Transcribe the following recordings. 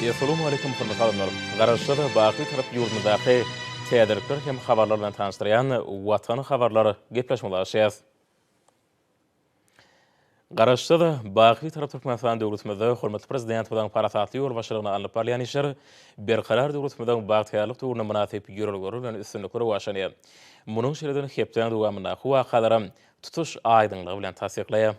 Essalawmaleýkum hormatly adamlar! Garaşsyz, baky Bitarap ýurdumyzdaky täzelikler hem habarlar bilen tanyşdyrýan Watan habarlar gepleşigimize başlaýarys. Garaşsyz, baky Bitarap Türkmenistan döwletimizde hormatly Prezidentimiziň parasatly ýolbaşçylygynda alnyp barylýan işler Berkarar döwletimiziň bagtyýarlyk döwründe mynasyp ýörelgeler bilen üstünlikli rowaçlanýar. Munuň şeýledigini hepdäň dowamyndaky wakalaram tutuş aýdyňlygy bilen tassyklaýar.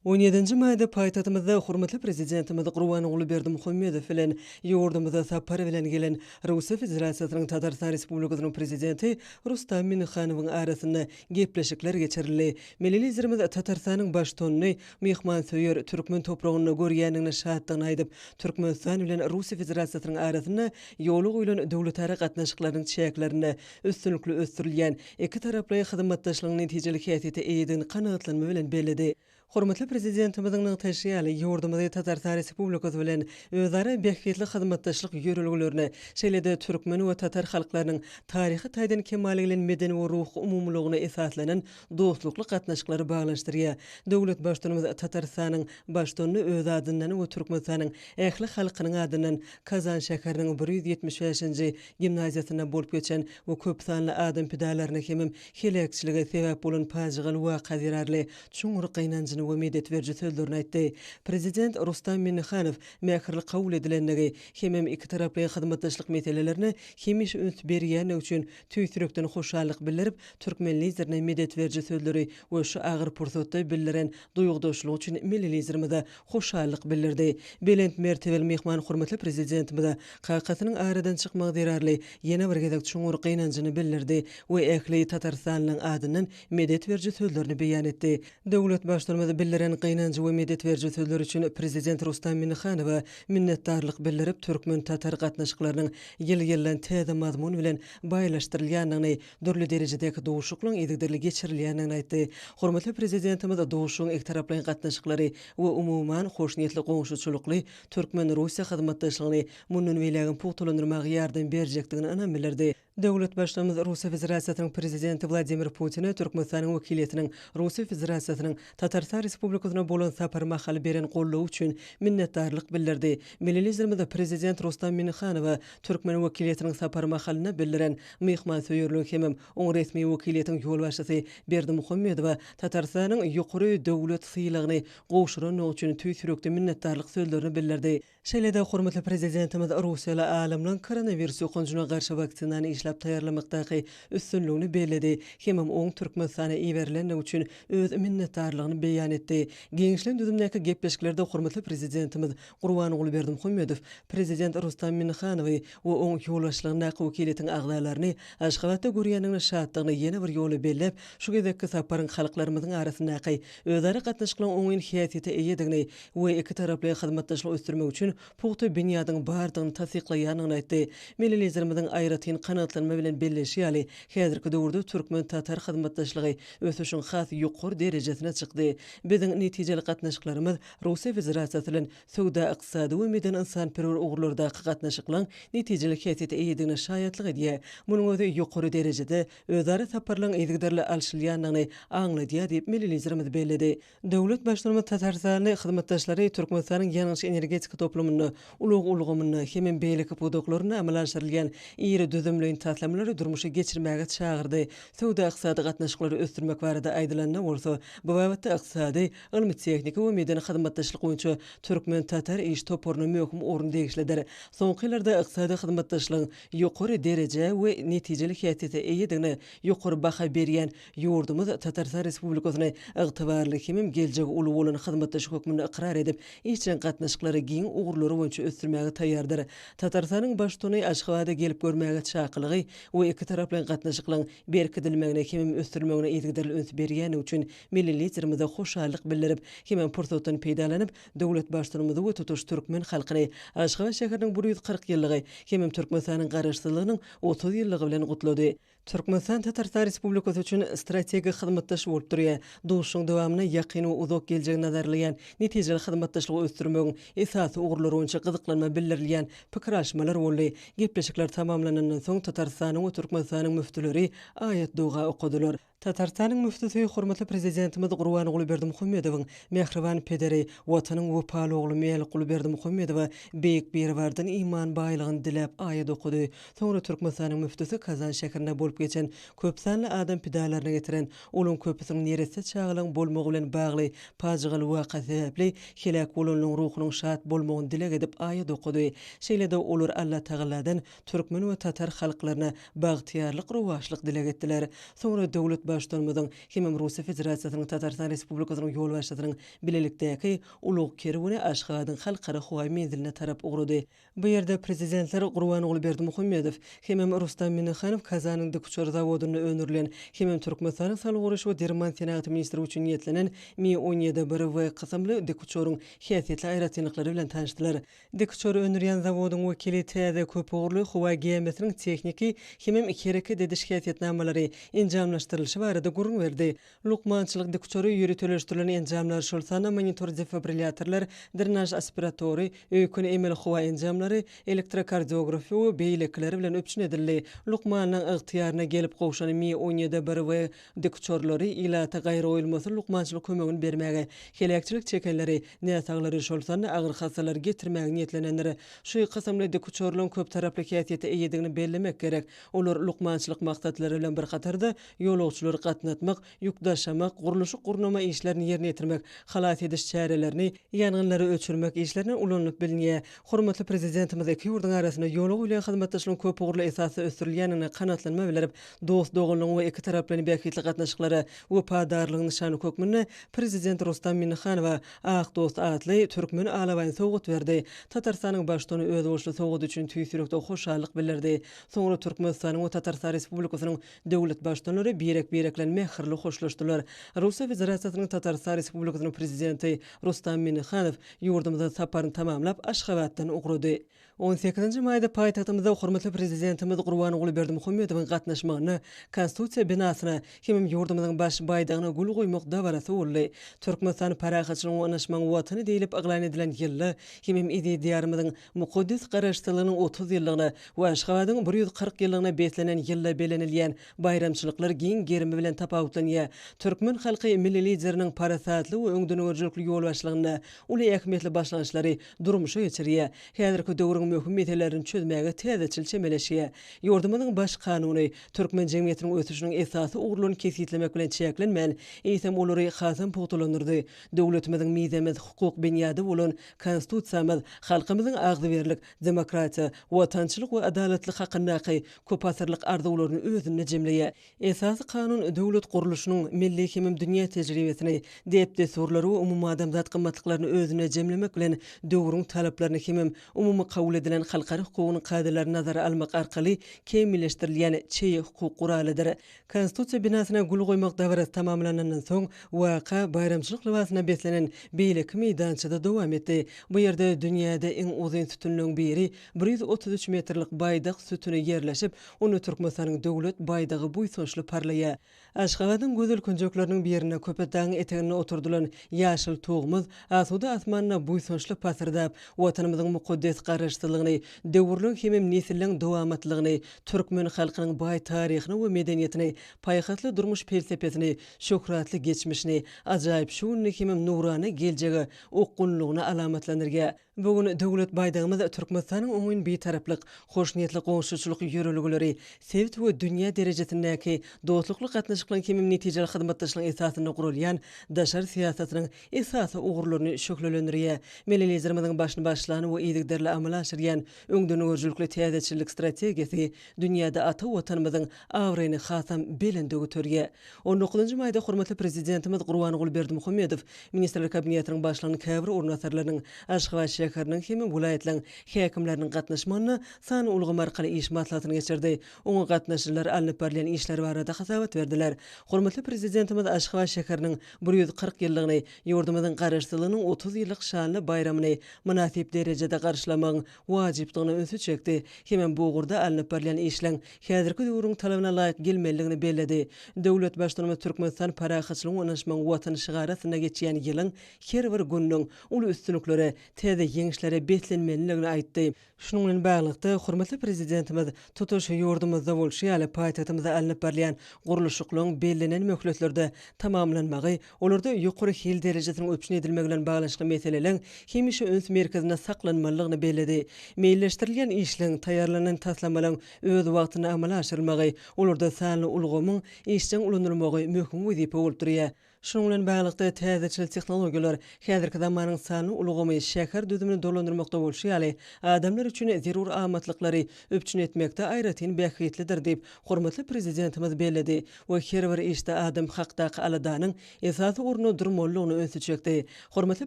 On ýedinji maýda paýtagtymyzda hormatly Prezidentimiz Gurbanguly Berdimuhamedow bilen ýurdumyza sapar bilen gelen Russiýa Federasiýasynyň Tatarystan Respublikasynyň Prezidenti Rustam Minnihanowyň arasynda gepleşikler geçirildi. Milli Liderimiz Tatarystanyň Baştutanyny myhmansöýer türkmen topragynda görýändigine şatdygyny aýdyp, Türkmenistan bilen Russiýa Federasiýasynyň arasynda ýola goýlan döwletara gatnaşyklarynyň çäklerinde üstünlikli ösdürilýän ikitaraplaýyn hyzmatdaşlygyň netijeli häsiýete eýedigini kanagatlanma bilen belledi. Hormatly Prezidentimiziň nygtaýşy ýaly, ýurdumyzy Tatarystan Respublikasy bilen özara bähbitli hyzmatdaşlyk ýörelgelerine, şeýle-de türkmen we tatar halklarynyň taryhy taýdan kemala gelen medeni we ruhy umumylygyna esaslanan dostlukly gatnaşyklary baglanyşdyrýar. Döwlet Baştutanymyz Tatarystanyň Baştutanyna öz adyndan we Türkmenistanyň ähli halkynyň adyndan Kazan şäheriniň 175-nji gimnaziýasynda bolup geçen we köp sanly adam pidalaryna hemem heläkçilige sebäp bolan pajygaly waka zerarly çuňňur gynanjyny we medet beriji sözlerini aýtdy. Prezident Rustam Minnihanow mähirli kabul edilendigi hemem ikitaraplaýyn hyzmatdaşlyk meselelerine hemişe üns berýändigi üçin tüýs ýürekden hoşallyk bildirip, türkmen Liderine medet beriji sözleri we şu agyr pursatda bildiren duýgudaşlygy üçin milli Liderimize hoşallyk bildirdi. Belent mertebeli myhman hormatly Prezidentimize kakasynyň aradan çykmagy zerarly ýene bir gezek çuňňur gynanjyny bildirdi we ähli tatarystanlylaryň adyndan medet beriji sözlerini beýan etdi. Döwlet Baştutanymyz bildiren gynanjy we medet beriji sözleri üçin Prezident Rustam Minnihanowa minnetdarlyk bildirip, türkmen-tatar gatnaşyklarynyň ýyl-ýyldan täze mazmun bilen baýlaşdyrylýandygyny, dürli derejedäki duşuşyklaryň yzygiderli geçirilýändigini aýtdy. Hormatly Prezidentimiz duşuşygyň ikitaraplaýyn gatnaşyklary we umuman, hoşniýetli goňşuçylykly türkmen-russiýa hyzmatdaşlygyny mundan beýlägem pugtalandyrmaga ýardam berjekdigine ynam bildirdi. Döwlet Baştutanymyz Russiýa Federasiýasynyň Prezidenti Wladimir Putine Türkmenistanyň wekiliýetiniň Russiýa Federasiýasynyň Tatarystan Respublikasyna bolan sapary mahaly beren goldawy üçin minnetdarlyk bildirdi. Milli Liderimiz Prezident Rustam Minnihanowa türkmen wekiliýetiniň sapary mahalynda bildiren myhmansöýerligi hemem oň resmi wekiliýetiň ýolbaşçysy Berdimuhamedowa Tatarystanyň ýokary döwlet sylagyny gowşurandygy üçin tüýs ýürekden minnetdarlyk sözlerini bildirdi. Şeýle-de hormatly Prezidentimiz russiýaly alymlaryň koronawirus ýokanjyna garşy waksinany işläp taýýarlamakdaky üstünligini belledi hemem oň Türkmenistana iberilendigi üçin öz minnetdarlygyny beýan etdi. Giňişleýin düzümdäki gepleşiklerde hormatly Prezidentimiz Gurbanguly Berdimuhamedow Prezident Rustam Minnihanowy we oň ýolbaşçylygyndaky wekiliýetiň agzalaryny Aşgabatda görýändigine şatdygyny ýene bir ýola belläp, şu gezekki saparyň halklarymyzyň arasyndaky özara gatnaşyklaryň oňyn häsiýete eýedigini we ikitaraplaýyn hyzmatdaşlygy ösdürmek üçin pugta binýadyň bardygyny tassyklaýandygyny aýtdy. Milli Liderimiziň aýratyn kanagatlanma bilen belleýşi ýaly, häzirki döwürde türkmen-tatar hyzmatdaşlygy ösüşiň has ýokary derejesine çykdy. Biziň netijeli gatnaşyklarymyz Russiýa Federasiýasy bilen söwda-ykdysady we medeni-ynsanperwer ugurlardaky gatnaşyklaryň netijeli häsiýete eýedigine şaýatlyk edýär. Munuň özi ýokary derejede özara saparlaryň yzygiderli alşylýandygyny aňladýar diýip, milli Liderimiz belledi. Döwlet Baştutanymyz tatarystanly hyzmatdaşlary Türkmenistanyň ýangyç-energetika toplumynda, ulag ulgamynda hemem beýleki pudaklarynda amala aşyrylýan iri düzümleýin taslamalary durmuşa geçirmäge çagyrdy. Söwda-ykdysady gatnaşyklary ösdürmek barada aýdylanda bolsa, bu babatda ykdysady, Ylmy-tehniki we medeni hyzmatdaşlyk boýunça türkmen-tatar iş toparyna möhüm orun degişlidir. Soňky ýyllarda ykdysady hyzmatdaşlygyň ýokary derejä we netijeli häsiýete eýedigine ýokary baha berýän ýurdumyz Tatarystan Respublikasyny ygtybarly hemem geljegi uly bolan hyzmatdaş hökmünde ykrar edip, işjeň gatnaşyklary giň ugurlary boýunça ösdürmäge taýýardyr. Tatarystanyň Baştutany Aşgabada gelip görmäge çakylygy we ikitaraplaýyn gatnaşyklaryň berkidilmegine hemem ösdürilmegine yzygiderli üns berýändigi üçin Milli Liderimize hoşallyk bildirip, hemem pursatdan peýdalanyp, döwlet Baştutanymyzy we tutuş türkmen halkyny Aşgabat şäheriniň 140 ýyllygy hemem Türkmenistanyň Garaşsyzlygynyň 30 ýyllygy bilen gutlady. Türkmenistan Tatarystan Respublikasy üçin strategik hyzmatdaş bolup durýar. Duşuşygyň dowamynda ýakyn we uzak geljegi nazarlaýan netijeli hyzmatdaşlygy ösdürmegiň esasy ugurlary boýunça gyzyklanma bildirilýän pikir alyşmalar boldy. Gepleşikler tamamlanandan soň Tatarystanyň we Türkmenistanyň müftüleri aýat-doga okadylar. Tatarystanyň müftüsi hormatly Prezidentimiz Gurbanguly Berdimuhamedowyň mähriban pederi, Watanyň wepaly ogly Mälikguly Berdimuhamedowa Beýik Biribardan iman baýlygyny diläp aýat okady. Soňra Türkmenistanyň müftüsi Kazan şäherinde bolup geçen köpsanly adam pidalaryna getiren, olaryň köpüsiniň neresse çagalaryň bolmagy bilen bagly pajygaly waka sebäpli heläk bolanlaryň ruhunyň şat bolmagyny dileg edip aýat okady. Şeýle-de olar Allatagaladan türkmen we tatar halklaryna bagtyýarlyk, rowaçlyk dileg etdiler. Soňra döwlet Baştutanymyzyň hemem Russiýa Federasiýasynyň Tatarystan Respublikasynyň ýolbaşçysynyň bilelikdäki ulag kerweni Aşgabadyň Halkara howa menziline tarap ugrady. Bu ýerde Prezidentler Gurbanguly Berdimuhamedow hemem Rustam Minnihanow Kazanyň dikuçar zawodynda öndürilen hemem Türkmenistanyň Saglygy goraýyş we derman senagaty ministrligi üçin niýetlenen Mi 17 bir-W kysymly dikuçaryň häsiýetli aýratynlyklary bilen tanyşdylar. Dikuçar öndürýän zawodyň wekili täze köpugurly howa gämisiniň tehniki hemem hereket ediş häsiýetnamalary, enjamlaşdyrylyşy barada gürrüň berdi. Lukmançylyk dikuçary ýöriteleşdirilen enjamlar, şol sanda monitor-defibrillýatorlar, drenaž aspiratory, öýken emeli howa enjamlary, elektrokardiografy we beýlekiler bilen üpjün edildi. Lukmanyň ygtyýaryna gelip gowşan Mi 17 bir we Dikuçarlary ilata gaýragoýulmasyz lukmançylyk kömegini bermäge, heläkçilik çekenleri, näsaglary, şol sanda agyr hassalary getirmäge niýetlenendir. Şu kysymly dikuçarlaryň köptaraply häsiýete eýedigini bellemek gerek. Olar lukmançylyk maksatlary bilen bir hatarda, ýolagçylary gatnatmak, ýük daşamak, gurluşyk-gurnama işlerini ýerine ýetirmek, halas ediş çärelerini, ýangynlary öçürmek işlerine ulanylyp bilinýär. Hormatly Prezidentimiz iki ýurduň arasynda ýola goýulýan hyzmatdaşlygyň köpugurly esasda ösdürilýändigine kanagatlanma bildirip, dost-doganlygyň we ikitaraplaýyn bähbitli gatnaşyklara wepadarlygyň nyşany hökmünde Prezident Rustam Minnihanowa Ak dost atly türkmen alabaýyny sowgat berdi. Tatarystanyň Baştutany özboluşly sowgat üçin tüýs ýürekden hoşallyk bildirdi. Soňra Türkmenistanyň we Tatarystan Respublikasynyň Döwlet Baştutanlary birek-birek bilen mähirli hoşlaşdylar. Russiýa Federasiýasynyň Tatarystan Respublikasynyň Prezidenti Rustam Minnihanow ýurdumyza saparyny tamamlap, Aşgabatdan ugrady. On sekizinji maýda paýtagtymyzda hormatly Prezidentimiz Gurbanguly Berdimuhamedowyň gatnaşmagynda Konstitusiýa binasyna hemem ýurdumyzyň Baş baýdagyna gül goýmak dabarasy boldy. Türkmenistan parahatçylygyň we ynaşmagyň Watany diýlip yglan edilen ýylda hemem eziz Diýarymyzyň mukaddes Garaşsyzlygynyň 30 ýyllygyna we Aşgabadyň 140 ýyllygyna beslenen ýylda bellenilýän baýramçylyklar giň gerimi bilen tapawutlanýar. Türkmen halky Milli Lideriniň parasatly we öňdengörüjilikli ýolbaşçylygynda uly ähmiýetli başlangyçlary durmuşa geçirýär, häzirki döwrüň möhüm meselelerini çözmäge täzeçil çemeleşýär. Ýurdumyzyň Baş Kanuny türkmen jemgyýetiniň ösüşiniň esasy ugurlaryny kesgitlemek bilen çäklenmän, eýsem, olary hasam pugtalandyrdy. Döwletimiziň mizemez hukuk binýady bolan Konstitusiýamyz halkymyzyň agzybirlik, demokratiýa, watançylyk we adalatlylyk hakyndaky köpasyrlyk arzuwlaryny özünde jemleýär. Esasy Kanun döwlet gurluşynyň milli hemem dünýä tejribesini, däp-dessurlary we umumadamzat gymmatlyklaryny özünde jemlemek bilen, döwrüň talaplaryny hemem umumy kabul edilen halkara hukugynyň kadalaryny nazara almak arkaly kämilleşdirilýän çeýe hukuk guralydyr. Konstitusiýa binasyna gül goýmak dabarasy tamamlanandan soň, waka baýramçylyk lybasyna beslenen beýleki meýdançada dowam etdi. Bu ýerde dünýäde iň uzyn sütünleň biri, 133 metrlik baýdak sütüni ýerleşip, onda Türkmenistanyň Döwlet baýdagy buýsançly parlaýar. Aşgabadyň gözel künjekleriniň birinde Köpetdagyň eteginde oturdylan ýaşyl Tugumyz asuda asmanda buýsançly pasyrdap, Watanymyzyň mukaddes Garaşsyzlygyny, döwürleň hemem nesilleň dowamatlygyny, türkmen halkynyň baý taryhyny we medeniýetini, paýhasly durmuş pelsepesini, şöhratly geçmişini, ajaýyp şu gününi hemem nurana geljege okgunlygyny alamatlandyrýar. Bu gün Döwlet baýdagymyz Türkmenistanyň oňyn Bitaraplyk, hoşniýetli goňşuçylyk ýörelgeleri, sebit we dünýä derejesindäki dostlukly gatnaşyklaryň hemem netijeli hyzmatdaşlygyň esasynda guralýan daşary syýasatynyň esasy ugurlaryny şöhlelendirýär. Milli Liderimiziň başyny başlan we yzygiderli amala aşyrýan öňdengörüjilikli täzeçillik strategiýasy dünýäde ata Watanymyzyň abraýyny hasam belende göterýär. On dokuzynjy maýda hormatly Prezidentimiz Gurbanguly Berdimuhamedow Ministrler Kabinetiniň Başlygynyň käbir orunbasarlarynyň, Aşgabat şäheriniň hem welaýatlaryň häkimleriniň gatnaşmagynda sanly ulgam arkaly iş maslahatyny geçirdi. Oňa gatnaşyjylar alnyp barylýan işler barada hasabat berdiler. Hormatly Prezidentimiz Aşgabat şäheriniň 140 ýyllygyny, ýurdumyzyň Garaşsyzlygynyň 30 ýyllyk şanly baýramyny mynasyp derejede garşylamagyň wajypdygyna ünsi çekdi hemem bu ugurda alnyp barylýan işleň häzirki döwrüň talabyna laýyk gelmelidigini belledi. Döwlet Baştutanymyz Türkmenistan parahatçylygyň we ynanyşmagyň Watany şygary astynda geçýän ýylyň her bir gününiň uly üstünliklere, täze. ýeňişlere beslenmelidigini aýtdy. Şunuň bilen baglylykda, hormatly Prezidentimiz tutuş ýurdumyzda bolşy ýaly, paýtagtymyzda alnyp barylýan gurluşyklaryň bellenen möhletlerde tamamlanmagy, olarda ýokary hil derejesiniň üpjün edilmegi bilen baglanyşykly meseleleriň hemişe üns merkezinde saklanmalydygyny belledi. Meýilleşdirilýän işleň, taýýarlanan taslamalaryň öz wagtynda amala aşyrylmagy, olarda sanly ulgamyň işjeň ulanylmagy möhüm wezipe bolup durýar. Şunuň bilen baglylykda, täzeçil tehnologiýalar, häzirki zamanyň sanly ulgamy şäher düzümini dolandyrmakda bolşy ýaly, adamlar üçin zerur amatlyklary üpjün etmekde aýratyn bähbitlidir diýip, hormatly Prezidentimiz belledi we her bir işde adam hakdaky aladanyň esasy orunda durmalydygyna ünsi çekdi. Hormatly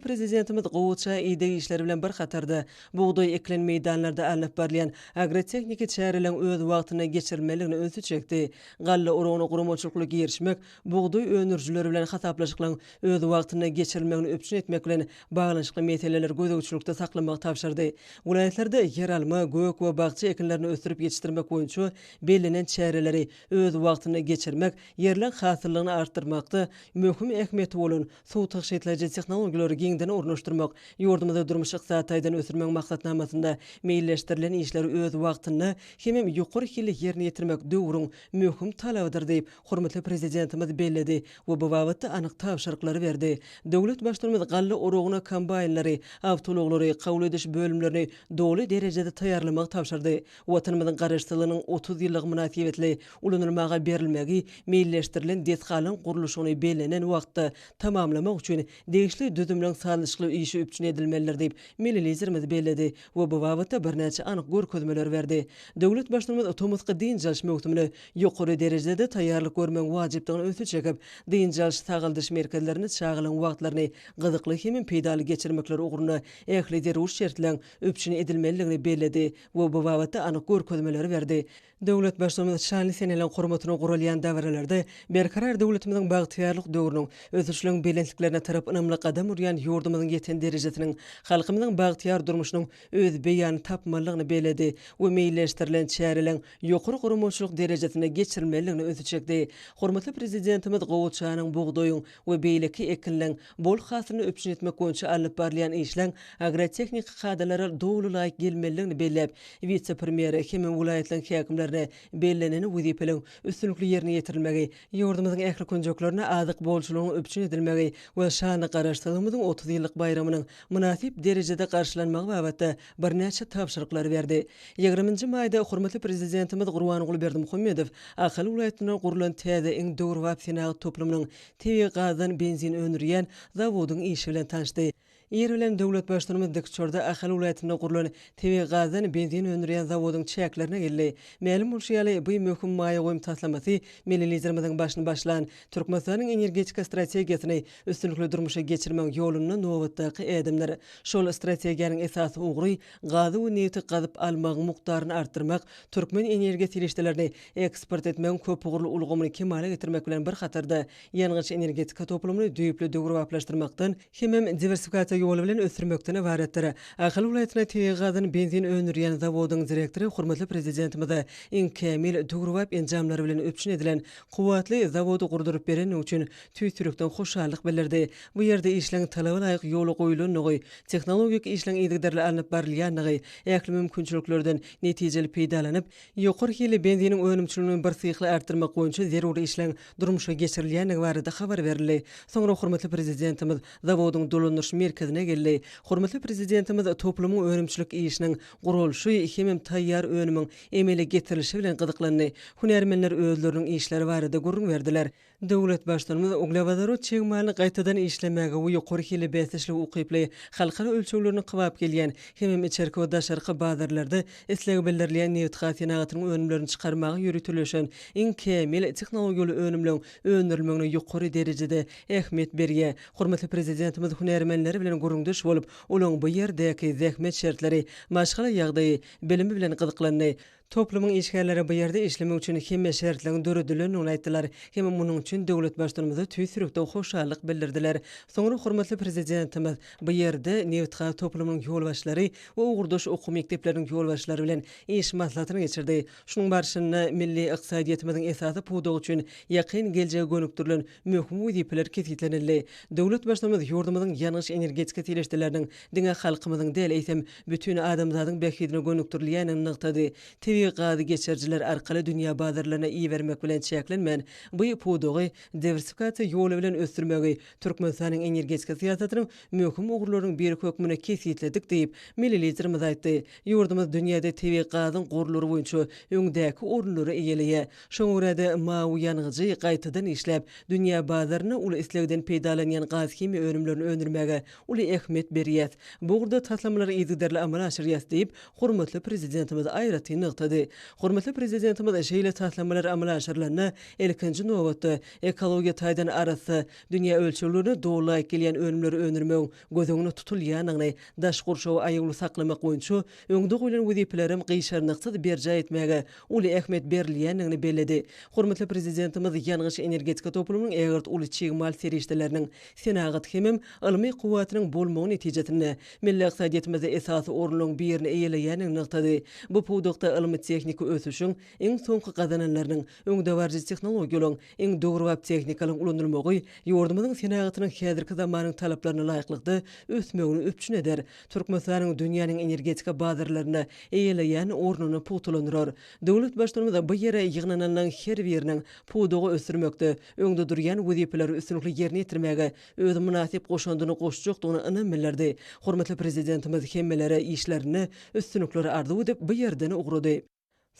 Prezidentimiz gowaça ideg işleri bilen bir hatarda, bugdaý ekilen meýdanlarda alnyp barylýan agrotehniki çäreleriň öz wagtynda geçirilmelidigine ünsi çekdi. Galla oragyna guramaçylykly girişmek, bugdaý öndürijileri bilen hasaplaşyklaryň öz wagtynda geçirilmegini üpjün etmek bilen baglanyşykly meseleleri gözegçilikde saklamagy tabşyrdy. Welaýatlarda ýeralma, gök we bakja ekinlerini ösdürip ýetişdirmek boýunça bellenen çäreleri öz wagtynda geçirmek, ýerleň hasyllygyny artdyrmakda möhüm ähmiýeti bolan suw tygşytlaýjy tehnologiýalary giňden ornaşdyrmak, ýurdumyzy durmuş-ykdysady taýdan ösdürmegiň maksatnamasynda meýilleşdirilen işleri öz wagtynda hemem ýokary hilli ýerine ýetirmek döwrüň möhüm talabydyr diýip, hormatly Prezidentimiz belledi we bu babatda anyk tabşyryklary berdi. Döwlet Baştutanymyz galla oragyna kombaýnlary, awtoulaglary, kabul ediş bölümlerini doly derejede taýýarlamagy tabşyrdy. Watanymyzyň Garaşsyzlygynyň 30 ýyllygy mynasybetli ulanylmaga berilmegi meýilleşdirilen desgalaryň gurluşygyny bellenen wagtda tamamlamak üçin degişli düzümleň sazlaşykly işi üpjün edilmelidir diýip, milli Liderimiz belledi we bu babatda birnäçe anyk görkezmeleri berdi. Döwlet Baştutanymyz tomusky dynç alyş möwsümine ýokary derejede taýýarlyk görmegiň wajypdygyna ünsi çekip, dynç alyş-sagaldyş merkezlerinde çagalaryň wagtlaryny gyzykly hemem peýdaly geçirmekleri ugrunda ähli zerur şertleň üpjün edilmelidigini belledi we bu babatda anyk görkezmeleri berdi. Döwlet Baştutanymyz şanly seneleriň hormatyna guralýan dabaralarda Berkarar döwletimiziň bagtyýarlyk döwrüniň, ösüşleriň belentliklerine tarap ynamly gadam urýan ýurdumyzyň ýeten derejesiniň halkymyzyň bagtyýar durmuşynyň öz beýanyny tapmalydygyny belledi we meýilleşdirilen çäreleriň ýokary guramaçylyk derejesinde geçirilmelidigine ünsi çekdi. Hormatly Prezidentimiz gowaçanyň, bugdaýyň we beýleki ekinleň bol hasylyny üpjün etmek boýunça alnyp barylýan işleň agrotehniki kadalara doly laýyk gelmelidigini belläp, wise-premýere hemem welaýatlaryň häkimlerine bellenen wezipeleriň üstünlikli ýerine ýetirilmegi, ýurdumyzyň ähli künjeklerinde azyk bolçulygynyň üpjün edilmegi we şanly Garaşsyzlygymyzyň 30 ýyllyk baýramynyň mynasyp derejede garşylanmagy babatda birnäçe tabşyryklary berdi. Ýigriminji maýda hormatly Prezidentimiz Gurbanguly Berdimuhamedow Ahal welaýatynda gurlan täze iň döwrebap senagat toplumynyň tebigy gazdan benzin öndürýän zawodyň işi bilen tanyşdy. Ir bilen döwlet Baştutanymyz dikuçarda Ahal welaýatynda gurlan tebigy gazdan benzin öndürýän zawodyň çäklerine geldi. Mälim bolşy ýaly, bu möhüm maýa goýum taslamasy milli Liderimiziň başyny başlan Türkmenistanyň energetika strategiýasyny üstünlikli durmuşa geçirmegiň ýolunda nobatdaky ädimdir. Şol strategiýanyň esasy ugry gazy we nebti gazyp almagyň mukdaryny artdyrmak, türkmen energiýa serişdelerini eksport etmegiň köpugurly ulgamyny kemala getirmek bilen bir hatarda, ýangyç-energetika toplumyny düýpli döwrebaplaşdyrmakdan hemem diwersifikasiýa ýoly bilen ösdürmekden ybaratdyr. Ahal welaýatynda tebigy gazdan benzin öndürýän zawodyň direktory hormatly Prezidentimize iň kämil, döwrebap enjamlar bilen üpjün edilen kuwwatly zawody gurduryp berendigi üçin tüýs ýürekden hoşallyk bildirdi. Bu ýerde işleň talaba laýyk ýola goýulandygy, tehnologik işleň yzygiderli alnyp barylýandygy, ähli mümkinçiliklerden netijeli peýdalanyp, ýokary hilli benziniň önümçiligini birsyhly artdyrmak boýunça zerur işleň durmuşa geçirilýändigi barada habar berildi. Soňra hormatly Prezidentimiz zawodyň dolandyryş merkezine geldi. Hormatly Prezidentimiz toplumyň önümçilik işiniň guralyşy hemem taýýar önümiň emele getirilişi bilen gyzyklandy. Hünärmenler özleriniň işleri barada gürrüň berdiler. Döwlet Baştutanymyz uglewodorod çig malyny gaýtadan işlemäge we ýokary hilli bäsdeşlige ukyply, halkara ölçeglerine kybap gelýän hemem içerki we daşarky bazarlarda isleg bildirilýän nebitgaz senagatynyň önümlerini çykarmaga ýöriteleşen iň kämil tehnologiýaly önümleň öndürilmegine ýokary derejede ähmiýet berýär. Hormatly Prezidentimiz hünärmenler bilen gürrüňdeş bolup, olaryň bu ýerdäki zähmet şertleri, maşgala ýagdaýy, bilimi bilen gyzyklandy. Toplumyň işgärleri bu ýerde işlemek üçin hemme şertleriň döredilendigini aýtdylar hem munuň üçin döwlet Baştutanymyza tüýs ýürekden hoşallyk bildirdiler. Soňra hormatly Prezidentimiz bu ýerde nebitgaz toplumynyň ýolbaşçylary we ugurdaş okuw mekdepleriniň ýolbaşçylary bilen iş maslahatyny geçirdi. Şunuň barşynda milli ykdysadyýetimiziň esasy pudagy üçin ýakyn geljege gönükdirilen möhüm wezipeler kesgitlenildi. Döwlet Baştutanymyz ýurdumyzyň ýangyç-energetika serişdeleriniň diňe halkymyzyň däl, eýsem, bütin adamzadyň bähbidine gönükdirilýändigini nygtady. Tebigy gazy geçirijiler arkaly dünýä bazarlaryna ibermek bilen çäklenmän, bu pudagy diwersifikasiýa ýoly bilen ösdürmegi Türkmenistanyň energetika syýasatynyň möhüm ugurlarynyň biri hökmünde kesgitledik diýip, milli Liderimiz aýtdy. Ýurdumyz dünýäde tebigy gazyň gorlary boýunça öňdäki orunlary eýeleýär. Şoňa görä-de, mawy ýangyjy gaýtadan işläp, dünýä bazarynda uly islegden peýdalanýan gaz-himiýa önümlerini öndürmäge uly ähmiýet berýäs. Bu ugurda taslamalary yzygiderli amala aşyrýas diýip, hormatly Prezidentimiz aýratyn nygtady. Hormatly Prezidentimiz şeýle taslamalar amala aşyrylanda, ilkinji nobatda, ekologiýa taýdan arassa, dünýä ölçeglerine doly laýyk gelýän önümleri öndürmegiň göz öňünde tutulýandygyny, daş gurşawy aýawly saklamak boýunça öňde goýlan wezipelerem gyşarnyksyz berjaý etmäge uly ähmiýet berilýändigini belledi. Hormatly Prezidentimiz ýangyç-energetika toplumynyň ägirt uly çig mal serişdeleriniň, senagat hemem ylmy kuwwatynyň bolmagy netijesinde, milli ykdysadyýetimizde esasy orunlaryň birini eýeleýändigini nygtady. Bu pudakda ylmy-tehniki ösüşiň iň soňky gazananlarynyň, öňdebaryjy tehnologiýalaryň, iň döwrebap tehnikalaryň ulanylmagy ýurdumyzyň senagatynyň häzirki zamanyň talaplaryna laýyklykda ösmegini üpjün eder, Türkmenistanyň dünýäniň energetika bazarlarynda eýeleýän ornuny pugtalandyrar. Döwlet Baştutanymyz bu ýere ýygnananlaryň her biriniň pudagy ösdürmekde öňde durýan wezipeleri üstünlikli ýerine ýetirmäge öz mynasyp goşandyny goşjakdygyna ynam bildirdi. Hormatly Prezidentimiz hemmelere işlerinde üstünlikleri arzuw edip, bu ýerden ugrady.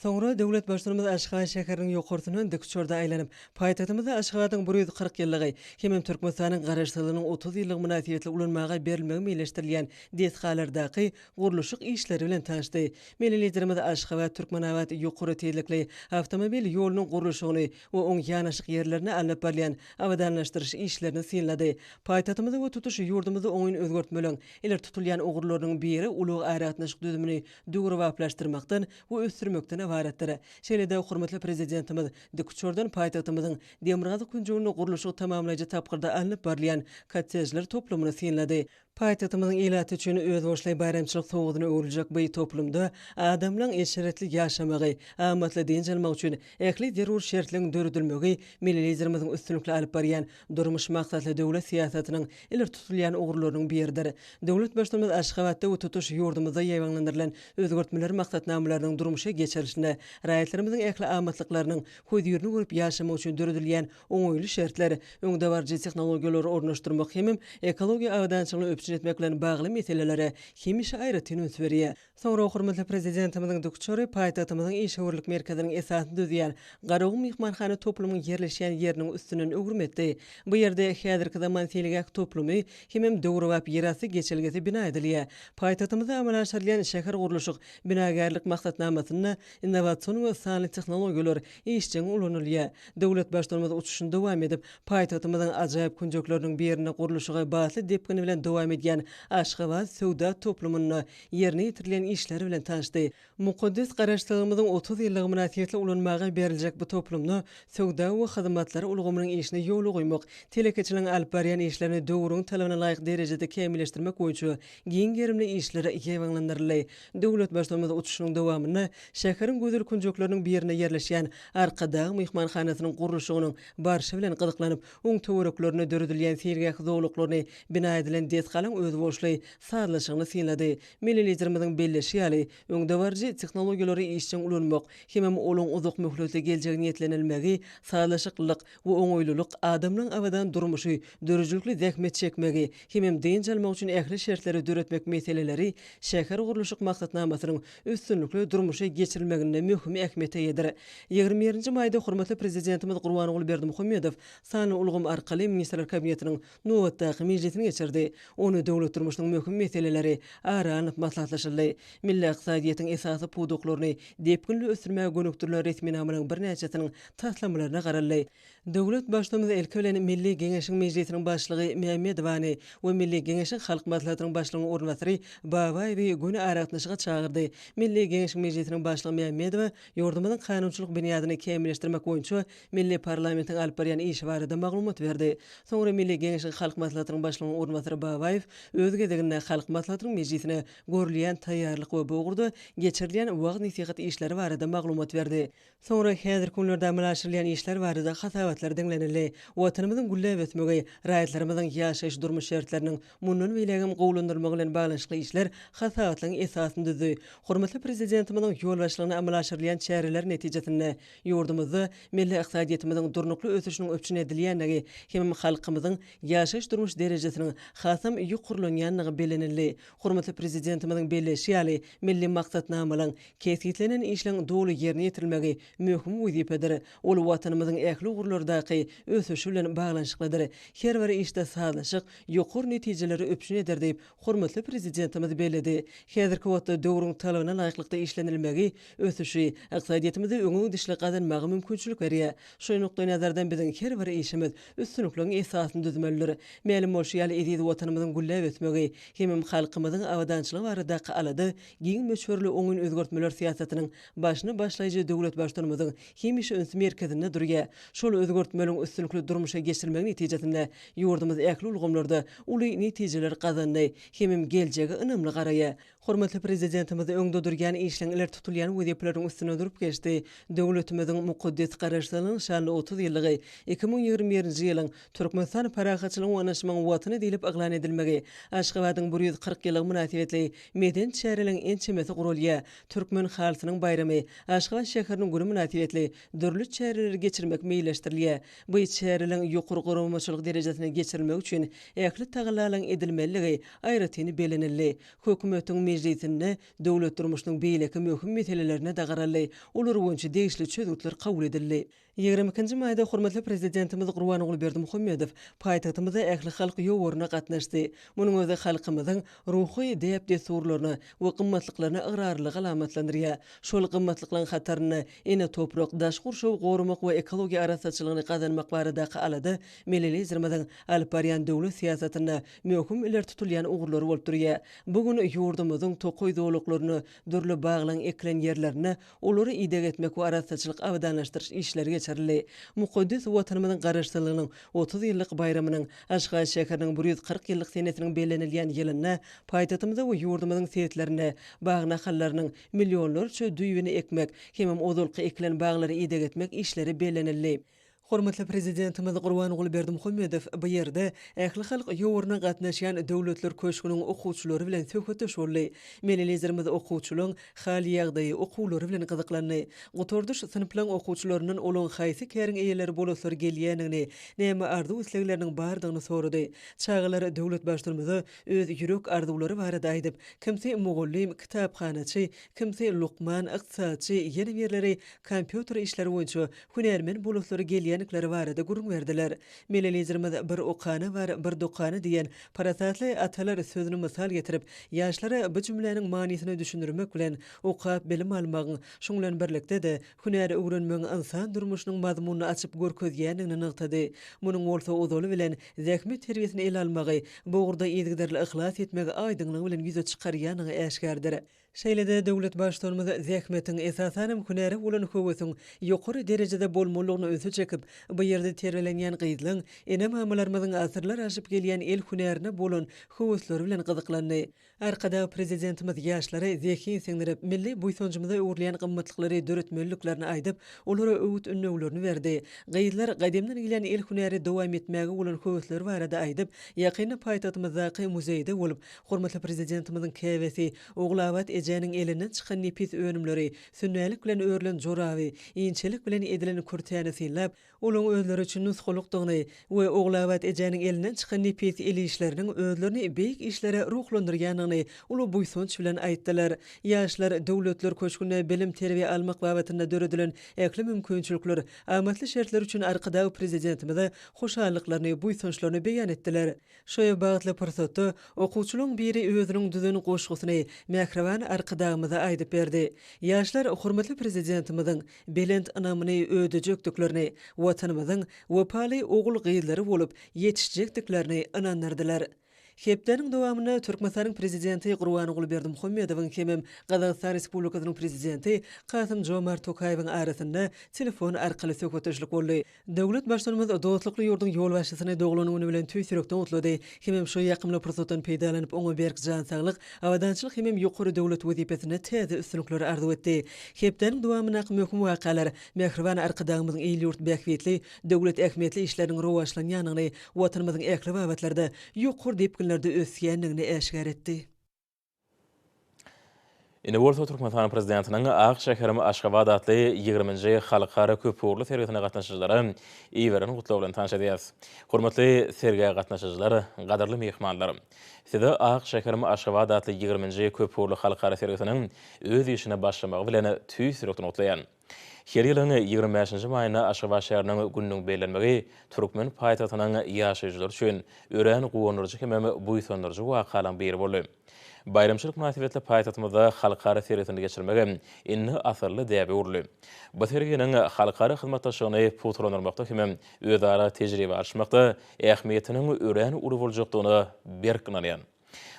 Soňra döwlet Baştutanymyz Aşgabat şäheriniň ýokarsyndan dikuçarda aýlanyp, paýtagtymyzda Aşgabadyň 140 ýyllygy hemem Türkmenistanyň Garaşsyzlygynyň 30 ýyllygy mynasybetli ulanmaga berilmegi meýilleşdirilýän desgalardaky gurluşyk işleri bilen tanyşdy. Milli Liderimiz Aşgabat, Türkmenabat ýokary tizlikli awtomobil ýolunyň gurluşygyny we oň ýanaşyk ýerlerinde alnyp barylýan abadanlaşdyryş işlerini synlady. Paýtagtymyzda we tutuş ýurdumyzda oňyn özgertmeleň ileri tutulýan ugurlarynyň biri ulag-aragatnaşyk düzümini döwrebaplaşdyrmakdan we ösdürmekden ybaratdyr. Şeýle-de hormatly Prezidentimiz dikuçardan paýtagtymyzyň demirgazyk künjeginde gurluşygy tamamlaýjy tapgyrda alnyp barylýan kottejler toplumyny synlady. Paýtagtymyzyň ilaty üçin özboluşly baýramçylyk sowgadyna öwrüljek bu toplumda adamlaryň eşretli ýaşamagy, amatly dynç almagy üçin ähli zerur şertleriň döredilmegi milli Liderimiziň üstünlikli alyp barýan durmuş maksatly döwlet syýasatynyň ileri tutulýan ugurlarynyň biridir. Döwlet Baştutanymyz Aşgabatda we tutuş ýurdumyzda ýaýbaňlandyrylan özgertmeler maksatnamalarynyň durmuşa geçirilişinde raýatlarymyzyň ähli amatlyklarynyň hözirini görüp ýaşamagy üçin döredilýän oňaýly şertler, öňdebaryjy tehnologiýalary ornaşdyrmak hemem ekologiýa abadançylygyny üpjün etmek bilen bagly meselelere hemişe aýratyn üns berýär. Soňra hormatly Prezidentimiziň dikuçary paýtagtymyzyň işewürlik merkeziniň esasyny düzýän Garagum myhmanhana toplumyň ýerleşýän ýeriniň üstünden öwrüm etdi. Bu ýerde häzirki zaman seýilgäh toplumy hemem döwrebap ýerasty geçelgesi bina edilýär. Paýtagtymyzda amala aşyrylýan şähergurluşyk, binagärlik maksatnamasynda innowasion we sanly tehnologiýalar işjeň ulanylýar. Döwlet Baştutanymyz uçuşyny dowam edip, paýtagtymyzyň ajaýyp künjekleriniň birinde gurluşygy batly depgin bilen dowam edýän Aşgabat söwda toplumynda ýerine ýetirilýän işler bilen tanyşdy. Mukaddes Garaşsyzlygymyzyň 30 ýyllygy mynasybetli ulanmaga beriljek bu toplumda söwda we hyzmatlar ulgamynyň işini ýola goýmak, telekeçiligiň alyp barýan işlerini döwrüň talabyna laýyk derejede kämilleşdirmek boýunça giň gerimli işler ýaýbaňlandyryldy. Döwlet Baştutanymyz uçuşynyň dowamynda şäheriň gözel künjekleriniň birinde ýerleşýän Arkadag myhmanhanasynyň gurluşygynyň barşy bilen gyzyklanyp, oň töwereklerinde döredilýän seýilgäh zolaklaryny, bina edilen desgalaryň özboluşly sazlaşygyny synlady. Milli Liderimiziň belleşi ýaly, öňdebaryjy tehnologiýalary işjeň ulanmak hemem olaň uzak möhletli geljege niýetlenilmegi sazlaşyklylyk we oňaýlylyk, adamlaryň abadan durmuşy, döredijilikli zähmet çekmegi hemem dynç almagy üçin ähli şertleri döretmek meseleleri şähergurluşyk maksatnamasynyň üstünlikli durmuşa geçirilmeginde möhüm ähmiýete eýedir. 21-nji maýda hormatly Prezidentimiz Gurbanguly Berdimuhamedow sanly ulgam arkaly Ministrler Kabinetiniň nobatdaky mejlisini geçirdi. Onda döwlet durmuşynyň möhüm meseleleri ara alnyp maslahatlaşyldy. Milli ykdysadyýetiň esasy pudaklaryny depginli ösdürmäge gönükdirilen resminamalaryň birnäçesiniň taslamalaryna garaldy. Döwlet Baştutanymyz ilki bilen Milli Geňeşiň Mejlisiniň Başlygy Mämmedowany we Milli Geňeşiň Halk Maslahatynyň Başlygynyň orunbasary Babaýewi göni aragatnaşyga çagyrdy. Milli Geňeşiň Mejlisiniň Başlygy Mämmedowa ýurdumyzyň kanunçylyk binýadyny kämilleşdirmek boýunça milli parlamentiň alyp barýan işi barada maglumat berdi. Soňra Milli Geňeşiň Halk Maslahatynyň Başlygynyň orunbasary Babaýew öz gezeginde Halk Maslahatynyň mejlisine görülýän taýýarlyk we bu ugurda geçirilýän wagyz-nesihat işleri barada maglumat berdi. Soňra häzirki günlerde amala aşyrylýan işler barada hasabatlar diňlenildi. Watanymyzyň gülläp ösmegi, raýatlarymyzyň ýaşaýyş-durmuş şertleriniň mundan beýlägem gowulandyrylmagy bilen baglanyşykly işler hasabatlygyň esasyny düzdi. Hormatly Prezidentimiziň ýolbaşçylygynda amala aşyrylýan çäreler netijesinde ýurdumyzda milli ykdysadyýetimiziň durnukly ösüşiniň üpjün edilýändigi hemem halkymyzyň ýaşaýyş-durmuş derejesiniň hasam ýokarlanýandygy bellenildi. Hormatly Prezidentimiziň belleýşi ýaly, milli maksatnamalaryň, kesgitlenen işleň doly ýerine ýetirilmegi möhüm wezipedir. Ol Watanymyzyň ähli ugurlardaky ösüşi bilen baglanyşyklydyr. Her bir işde sazlaşyk ýokary netijeleri üpjün eder diýip, hormatly Prezidentimiz belledi. Häzirki wagtda döwrüň talabyna laýyklykda işlenilmegi ösüşi, ykdysadyýetimizde öňe gidişli gazanmaga mümkinçilik berýär. Şu nukdaýnazardan biziň her bir işimiz üstünlikligiň esasyny düzmelidir. Mälim bolşy ýaly, eziz Watanymyzyň gülläp ösmegi hemem halkymyzyň abadançylygy baradaky alada giň möçberli oňyn özgertmeler syýasatynyň başyny başlaýjy döwlet Baştutanymyzyň hemişe üns merkezinde durýar. Şol özgertmeleriň üstünlikli durmuşa geçirilmegi netijesinde ýurdumyz ähli ulgamlarda uly netijeleri gazandy hemem geljege ynamly garaýar. Hormatly Prezidentimiz öňde durýan işleň ileri tutulýan wezipeleriň üstünde durup geçdi. Döwletimiziň mukaddes Garaşsyzlygynyň şanly 30 ýyllygy, 2021-nji ýylyň Türkmenistan parahatçylygyň we ynanyşmagyň Watany diýlip yglan edilmegi, Aşgabadyň 140 ýyllygy mynasybetli medeni çäreleriň ençemesi guralýar. Türkmen halysynyň baýramy, Aşgabat şäheriniň güni mynasybetli dürli çäreleri geçirmek meýilleşdirilýär. Bu çäreleriň ýokary guramaçylyk derejesinde geçirilmegi üçin ähli tagallalaryň edilmelidigi aýratyn bellenildi. Hökümetiň mejlisinde döwlet durmuşynyň beýleki möhüm meselelerine-de garaldy, olar boýunça degişli çözgütler kabul edildi. Ýigrimi ikinji maýda hormatly Prezidentimiz Gurbanguly Berdimuhamedow paýtagtymyzda ählihalk ýowaryna gatnaşdy. Munuň özi halkymyzyň ruhy däp-dessurlaryna we gymmatlyklaryna ygrarlylygy alamatlandyrýar. Şol gymmatlyklaryň hatarynda ene toprak, daşky gurşawy goramak we ekologiýa arassaçylygyny gazanmak baradaky alada Milli Liderimiziň alyp barýan döwlet syýasatynda möhüm ileri tutulýan ugurlary bolup durýar. Bu gün ýurdumyzyň tokaý zolaklarynda, dürli baglaryň ekilen ýerlerinde olary ideg etmek we arassaçylyk abadanlaşdyryş işleri geçirildi. Mukaddes Watanymyzyň Garaşsyzlygynyň 30 ýyllyk baýramynyň, Aşgabat şäheriniň 140 ýyllyk senesiniň bellenilýän ýylynda paýtagtymyzda we ýurdumyzyň sebitlerinde bag nahallarynyň millionlarça düýbüni ekmek hemem ozalky ekilen baglary ideg etmek işleri bellenildi. Hormatly Prezidentimiz Gurbanguly Berdimuhamedow bu ýerde ählihalk ýowaryna gatnaşýan Döwletler köşgüniň okuwçylary bilen söhbetdeş boldy. Milli Liderimiz okuwçylaryň hal-ýagdaýy, okuwlary bilen gyzyklandy. Gutardyş synplaryň okuwçylaryndan olaryň haýsy käriň eýeleri bolaslary gelýändigini, näme arzuw-islegleriniň bardygyny sorady. Çagalar döwlet Baştutanymyza öz ýürek arzuwlary barada aýdyp, kimsi mugallym, kitaphanaçy, kimsi lukman, ykdysatçy, ýene birleri kompýuter işleri boýunça hünärmen bolaslary gelýändikleri barada gürrüň berdiler. Milli Liderimiz Bir okana bar, bir dokana diýen parasatly atalar sözüni mysal getirip, ýaşlara bu jümläniň manysyny düşündirmek bilen, okap bilim almagyň, şuň bilen birlikde-de, hünär öwrenmegiň ynsan durmuşynyň mazmunyny açyp görkezýändigini nygtady. Munuň bolsa ozaly bilen, zähmet terbiýesini ele almagy, bu ugurda yzygiderli yhlas etmegi aýdyňlygy bilen ýüze çykarýandygy äşgärdir. Şeýle-de döwlet Baştutanymyz zähmetiň, esasanam, hünäre bolan höwesiň ýokary derejede bolmalydygyna ünsi çekip, bu ýerde terbiýelenýän gyzlaň, ene-mamalarymyzyň asyrlar aşyp gelýän el hünärine bolan höwesleri bilen gyzyklandy. Arkadag Prezidentimiz ýaşlara zehin siňdirip, milli buýsanjymyza öwrülýän gymmatlyklary döretmeliliklerini aýdyp, olara öwüt-ündewlerini berdi. Gyzlar gadymdan gelýän el hünäri dowam etmäge bolan höwesleri barada aýdyp, ýakynda paýtagtymyzdaky muzeýde bolup, hormatly Prezidentimiziň käbesi Ogulabat ejäniň. ejäniň elinden çykan nepis önümleri, sünnälik bilen örülen joraby, inçelik bilen edilen kürtäni synlap, Olaň özleri üçin nusgalykdygyny we Ogulabat ejäniň elinden çykan nepis el işleriniň özlerini beýik işlere ruhlandyrýandygyny uly buýsanç bilen aýtdylar. Ýaşlar Döwletler köşgünde bilim-terbiýe almak babatynda döredilen ähli mümkinçilikler, amatly şertler üçin Arkadag Prezidentimize hoşallyklaryny, buýsançlaryny beýan etdiler. Şu bagtly pursatda okuwçylaryň biri özüniň düzen goşgusyny mähriban Arkadagymyza aýdyp berdi. Ýaşlar hormatly Prezidentimiziň belent ynamyny ödejekdiklerini, Watanymyzyň wepaly ogul-gyzlary bolup ýetişjekdiklerini ynandyrdylar. Hepdäniň dowamynda Türkmenistanyň Prezidenti Gurbanguly Berdimuhamedowyň hemem Gazagystan Respublikasynyň Prezidenti Kasym-Jomart Tokaýewiň arasynda telefon arkaly söhbetdeşlik boldy. Döwlet Baştutanymyz dostlukly ýurduň ýolbaşçysyny doglan güni bilen tüýs ýürekden gutlady hemem şu ýakymly pursatdan peýdalanyp, oňa berk jan saglyk, abadançylyk hemem ýokary döwlet wezipesinde täze üstünlikleri arzuw etdi. Hepdäniň dowamyndaky möhüm wakalar mähriban Arkadagymyzyň il-ýurt bähbitli, döwlet ähmiýetli işleriniň rowaçlanýandygyny, Watanymyzyň ähli babatlarda ýokary depginlerde ösýändigini äşgär etdi. Indi bolsa Türkmenistanyň Prezidentiniň Ak şäherim Aşgabat atly ýigriminji halkara köpugurly sergisine gatnaşyjylara iberen gutlagy bilen tanyş edýäris. Hormatly sergä gatnaşyjylar, gadyrly myhmanlar! Sizi Ak şäherim Aşgabat atly ýigriminji köpugurly halkara sergisiniň öz işine başlamagy bilen tüýs ýürekden gutlaýan. Her ýylyň 25 nji maýynda Aşgabat şäheriniň gününiň bellenmegi türkmen paýtagtynyň ýaşaýjylary üçin örän guwandyryjy hemem buýsandyryjy wakalaryň biri boldy. Baýramçylyk mynasybetli paýtagtymyzda halkara sergisini geçirmegem indi asylly däbe öwrüldi. Bu serginiň halkara hyzmatdaşlygyny pugtalandyrmakda hemem özara tejribe alyşmakda ähmiýetiniň örän uly boljakdygyna berk ynanýan.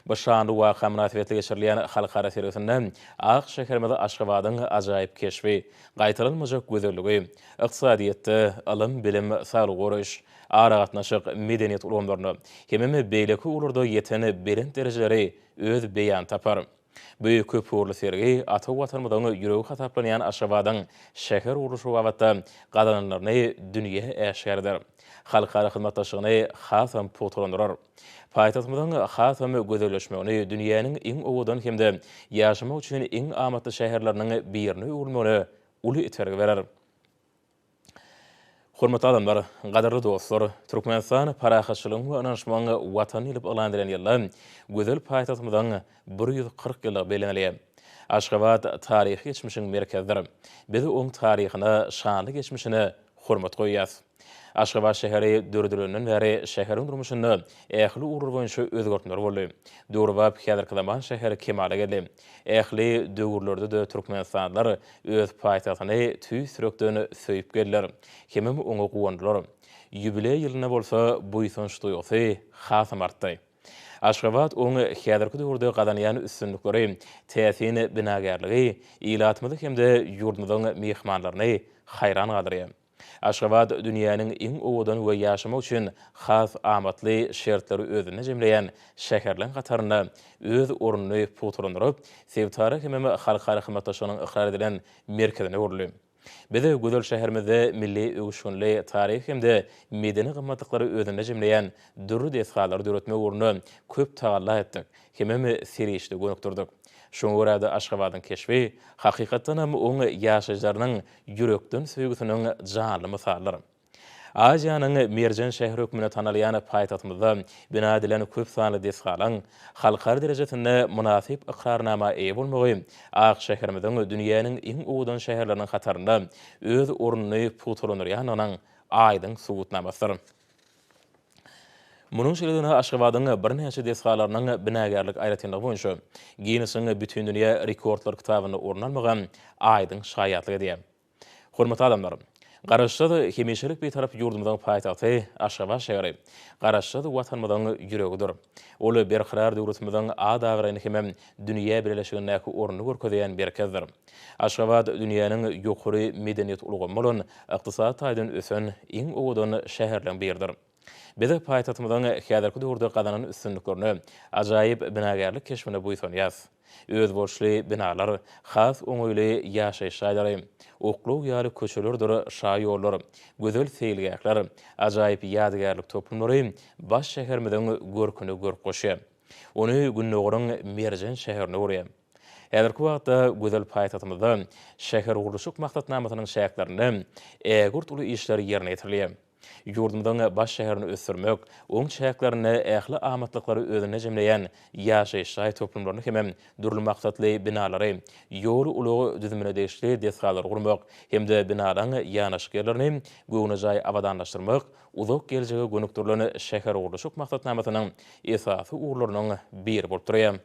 Bu şanly waka mynasybetli geçirilýän halkara sergisinde ak şäherimiz Aşgabadyň ajaýyp keşbi, gaýtalanmajak gözelligi, ykdysadyýetde, ylym-bilim, saglygy goraýyş, aragatnaşyk, medeniýet ulgamlarynda hemem beýleki ugurlarda ýeten belent derejeleri öz beýanyny tapar. Bu köpugurly sergi ata Watanymyzyň ýüregi hasaplanýan Aşgabadyň şäher gurluşygy babatda gazananlaryny dünýä äşgär eder, halkara hyzmatdaşlygyny hasam pugtalandyrar. Paýtagtymyzyň hasam gözelleşmegini, dünýäniň iň owadan hem-de ýaşamak üçin iň amatly şäherleriniň birine öwrülmegine uly itergi berer. Hormatly adamlar, gadyrly dostlar! Türkmenistan parahatçylygyň we ynanyşmagyň Watany diýlip yglan edilen ýylda gözel paýtagtymyzyň 140 ýyllygy bellenilýär. Aşgabat taryhy geçmişiň merkezidir. Biz oň taryhyna, şanly geçmişine hormat goýýarys. Aşgabat şäheri döredilenden bäri şäheriň durmuşynda ähli ugurlar boýunça özgertmeler boldy. Döwrebap häzirki zaman şäheri kemala geldi. Ähli döwürlerde-de türkmenistanlylar öz paýtagtyny tüýs ýürekden söýüp geldiler hemem oňa guwandylar. Ýubileý ýylynda bolsa buýsanç duýgusy hasam artdy. Aşgabat oň häzirki döwürde gazanýan üstünlikleri, täsin binagärligi ilatymyzy hem-de ýurdumyzyň myhmanlaryny haýran galdyrýar. Aşgabat dünýäniň iň owadan we ýaşamak üçin has amatly şertleri özünde jemleýän şäherleň hatarynda öz ornuny pugtalandyryp, sebitara hemem halkara hyzmatdaşlygynyň ykrar edilen merkezine öwrüldi. Biz gözel şäherimizde milli öwüşginli taryhy hem-de medeni gymmatlyklary özünde jemleýän dürli desgalary döretmek ugrunda köp tagalla etdik hemem serişde gönükdirdik. Şoňa görä-de Aşgabadyň keşbi, hakykatdanam, oň ýaşaýjylarynyň ýürekden söýgüsiniň janly mysalydyr. Aziýanyň merjen şäheri hökmünde tanalýan paýtagtymyzda bina edilen köp sanly desgalaryň halkara derejesinde mynasyp ykrarnama eýe bolmagy ak şäherimiziň dünýäniň iň owadan şäherleriniň hatarynda öz ornuny pugtalandyrýandygynyň aýdyň subutnamasydyr. Munuň şeýledigine Aşgabadyň birnäçe desgalarynyň binagärlik aýratynlygy boýunça Ginnesiň Bütindünýä rekordlar kitabynda orun almagy aýdyň şaýatlyk edýär. Hormatly adamlar! Garaşsyz, hemişelik Bitarap ýurdumyzyň paýtagty Aşgabat şäheri Garaşsyz Watanymyzyň ýüregidir. Ol Berkarar döwletimiziň at-abraýyny hemem dünýä bileleşigindäki ornuny görkezýän merkezdir. Aşgabat dünýäniň ýokary medeniýet ulgamy bolan, ykdysady taýdan ösen, iň owadan şäherleň biridir. Biz paýtagtymyzyň häzirki döwürde gazanan üstünliklerine, ajaýyp binagärlik keşbine buýsanýarys. Özboluşly binalar, has oňaýly ýaşaýyş jaýlary, oklaw ýaly köçelerdir şaýollar, gözel seýilgähler, ajaýyp ýadygärlik toplumlary baş şäherimiziň görküne görk goşýar. Ony Gündogaryň merjen şäherine öwürýär. Häzirki wagtda gözel paýtagtymyzda şähergurluşyk maksatnamasynyň çäklerinde ägirt uly işler ýerine ýetirilýär. Ýurdumyzyň baş şäherini ösdürmek, oň çäklerinde ähli amatlyklary özünde jemleýän ýaşaýyş jaý toplumlaryny hemem dürli maksatly binalary, ýol-ulag düzümine degişli desgalary gurmak hem-de binalaryň ýanaşyk ýerlerini göwnejaý abadanlaşdyrmak uzak geljege gönükdirilen şähergurluşyk maksatnamasynyň esasy ugurlarynyň biri bolup durýar.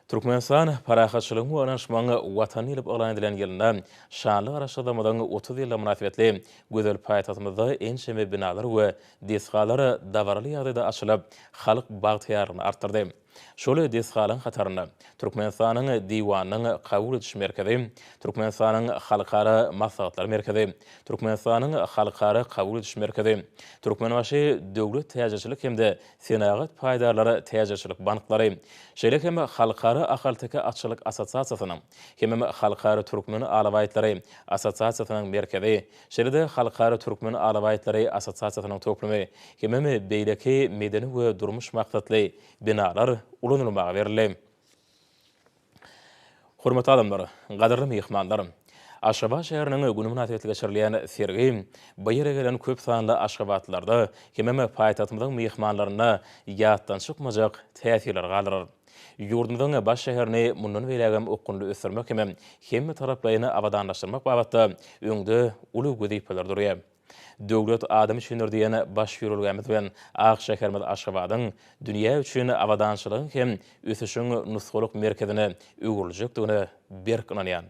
Türkmenistan parahatçylygyň we ynanyşmagyň Watany diýlip yglan edilen ýylynda şanly Garaşsyzlygymyzyň 30 ýyllygy mynasybetli gözel paýtagtymyzda ençeme binalar we desgalar dabaraly ýagdaýda açylyp, halk bagtyýarlygyny artdyrdy. Şol desgalaryň hatarynda Türkmenistanyň Diwanynyň kabul ediş merkezi, Türkmenistanyň Halkara maslahatlar merkezi, Türkmenistanyň Halkara kabul ediş merkezi, Türkmenbaşy döwlet täjirçilik hem-de Senagat paýdarlar täjirçilik banklary, şeýle hem Halkara ahalteke atçylyk assosiasiýasynyň hemem Halkara türkmen alabaýtlary assosiasiýasynyň merkezi, şeýle-de Halkara türkmen alabaýtlary assosiasiýasynyň toplumy hemem beýleki medeni we durmuş maksatly binalar ulanylmaga berildi. Hormatly adamlar, gadyrly myhmanlar! Aşgabat şäheriniň güni mynasybetli geçirilýän sergi bu ýere gelen köp sanly aşgabatlylarda hemem paýtagtymyzyň myhmanlarynda ýatdan çykmajak täsirleri galdyrar. Ýurdumyzyň baş şäherini mundan beýlägem okgunly ösdürmek hemem hemmetaraplaýyn abadanlaşdyrmak babatda öňde uly wezipeler durýar. Döwlet adam üçindir diýen baş ýörelgämiz bilen ak şäherimiz Aşgabadyň dünýä üçin abadançylygyň hem ösüşiň nusgalyk merkezine öwrüljekdigine berk ynanýan.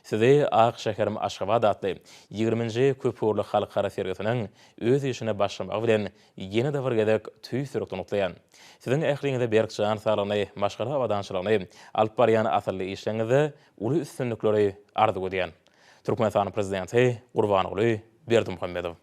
Sizi Ak şäherim Aşgabat atly ýigriminji köpugurly halkara sergisiniň öz işine başlamagy bilen ýene-de bir gezek tüýs ýürekden gutlaýan. Siziň ähliňize berk jan saglygyny, maşgala abadançylygyny, alyp barýan asylly işleriňizde uly üstünlikleri arzuw edýän. Türkmenistanyň Prezidenti Gurbanguly Berdimuhamedow.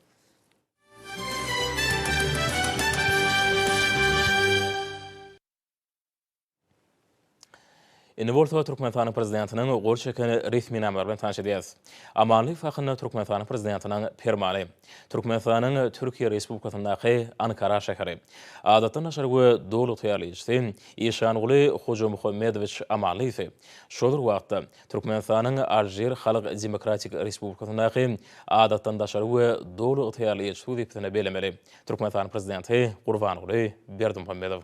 Indi bolsa Türkmenistanyň Prezidentiniň gol çeken resminamalary bilen tanyş edýäris. Amanlyýew hakynda Türkmenistanyň Prezidentiniň Permany. Türkmenistanyň Türkiýe Respublikasyndaky Ankara şäheri. Adatdan daşary we doly ygtyýarly ilçisi Işanguly Hojamuhammedowiç Amanlyýewi şol bir wagtda Türkmenistanyň Alžir Halk Demokratik Respublikasyndaky Adatdan daşary we Doly ygtyýarly ilçisi wezipesine bellemeli. Türkmenistanyň Prezidenti Gurbanguly Berdimuhamedow.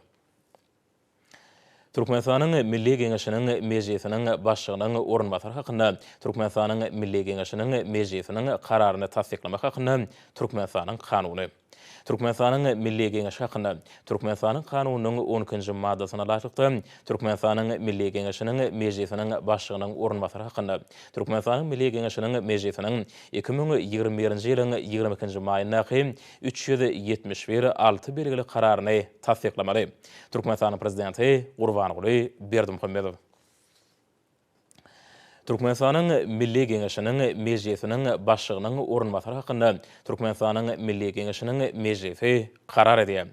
Türkmenistanyň Milli Geňeşiniň Mejlisiniň Başlygynyň orunbasary hakynda Türkmenistanyň Milli Geňeşiniň Mejlisiniň Kararyny tassyklamak hakynda Türkmenistanyň Kanuny. Türkmenistanyň Milli Geňeşi hakynda Türkmenistanyň Kanunynyň on ikinji maddasyna laýyklykda, Türkmenistanyň Milli Geňeşiniň Mejlisiniň Başlygynyň orunbasary hakynda Türkmenistanyň Milli Geňeşiniň Mejlisiniň 2021-nji ýylyň 22-nji maýyndaky 371 alty belgili Kararyny tassyklamaly. Türkmenistanyň Prezidenti Gurbanguly Berdimuhamedow. Türkmenistanyň Milli Geňeşiniň Mejlisiniň Başlygynyň orunbasary hakynda Türkmenistanyň Milli Geňeşiniň Mejlisi karar edýär.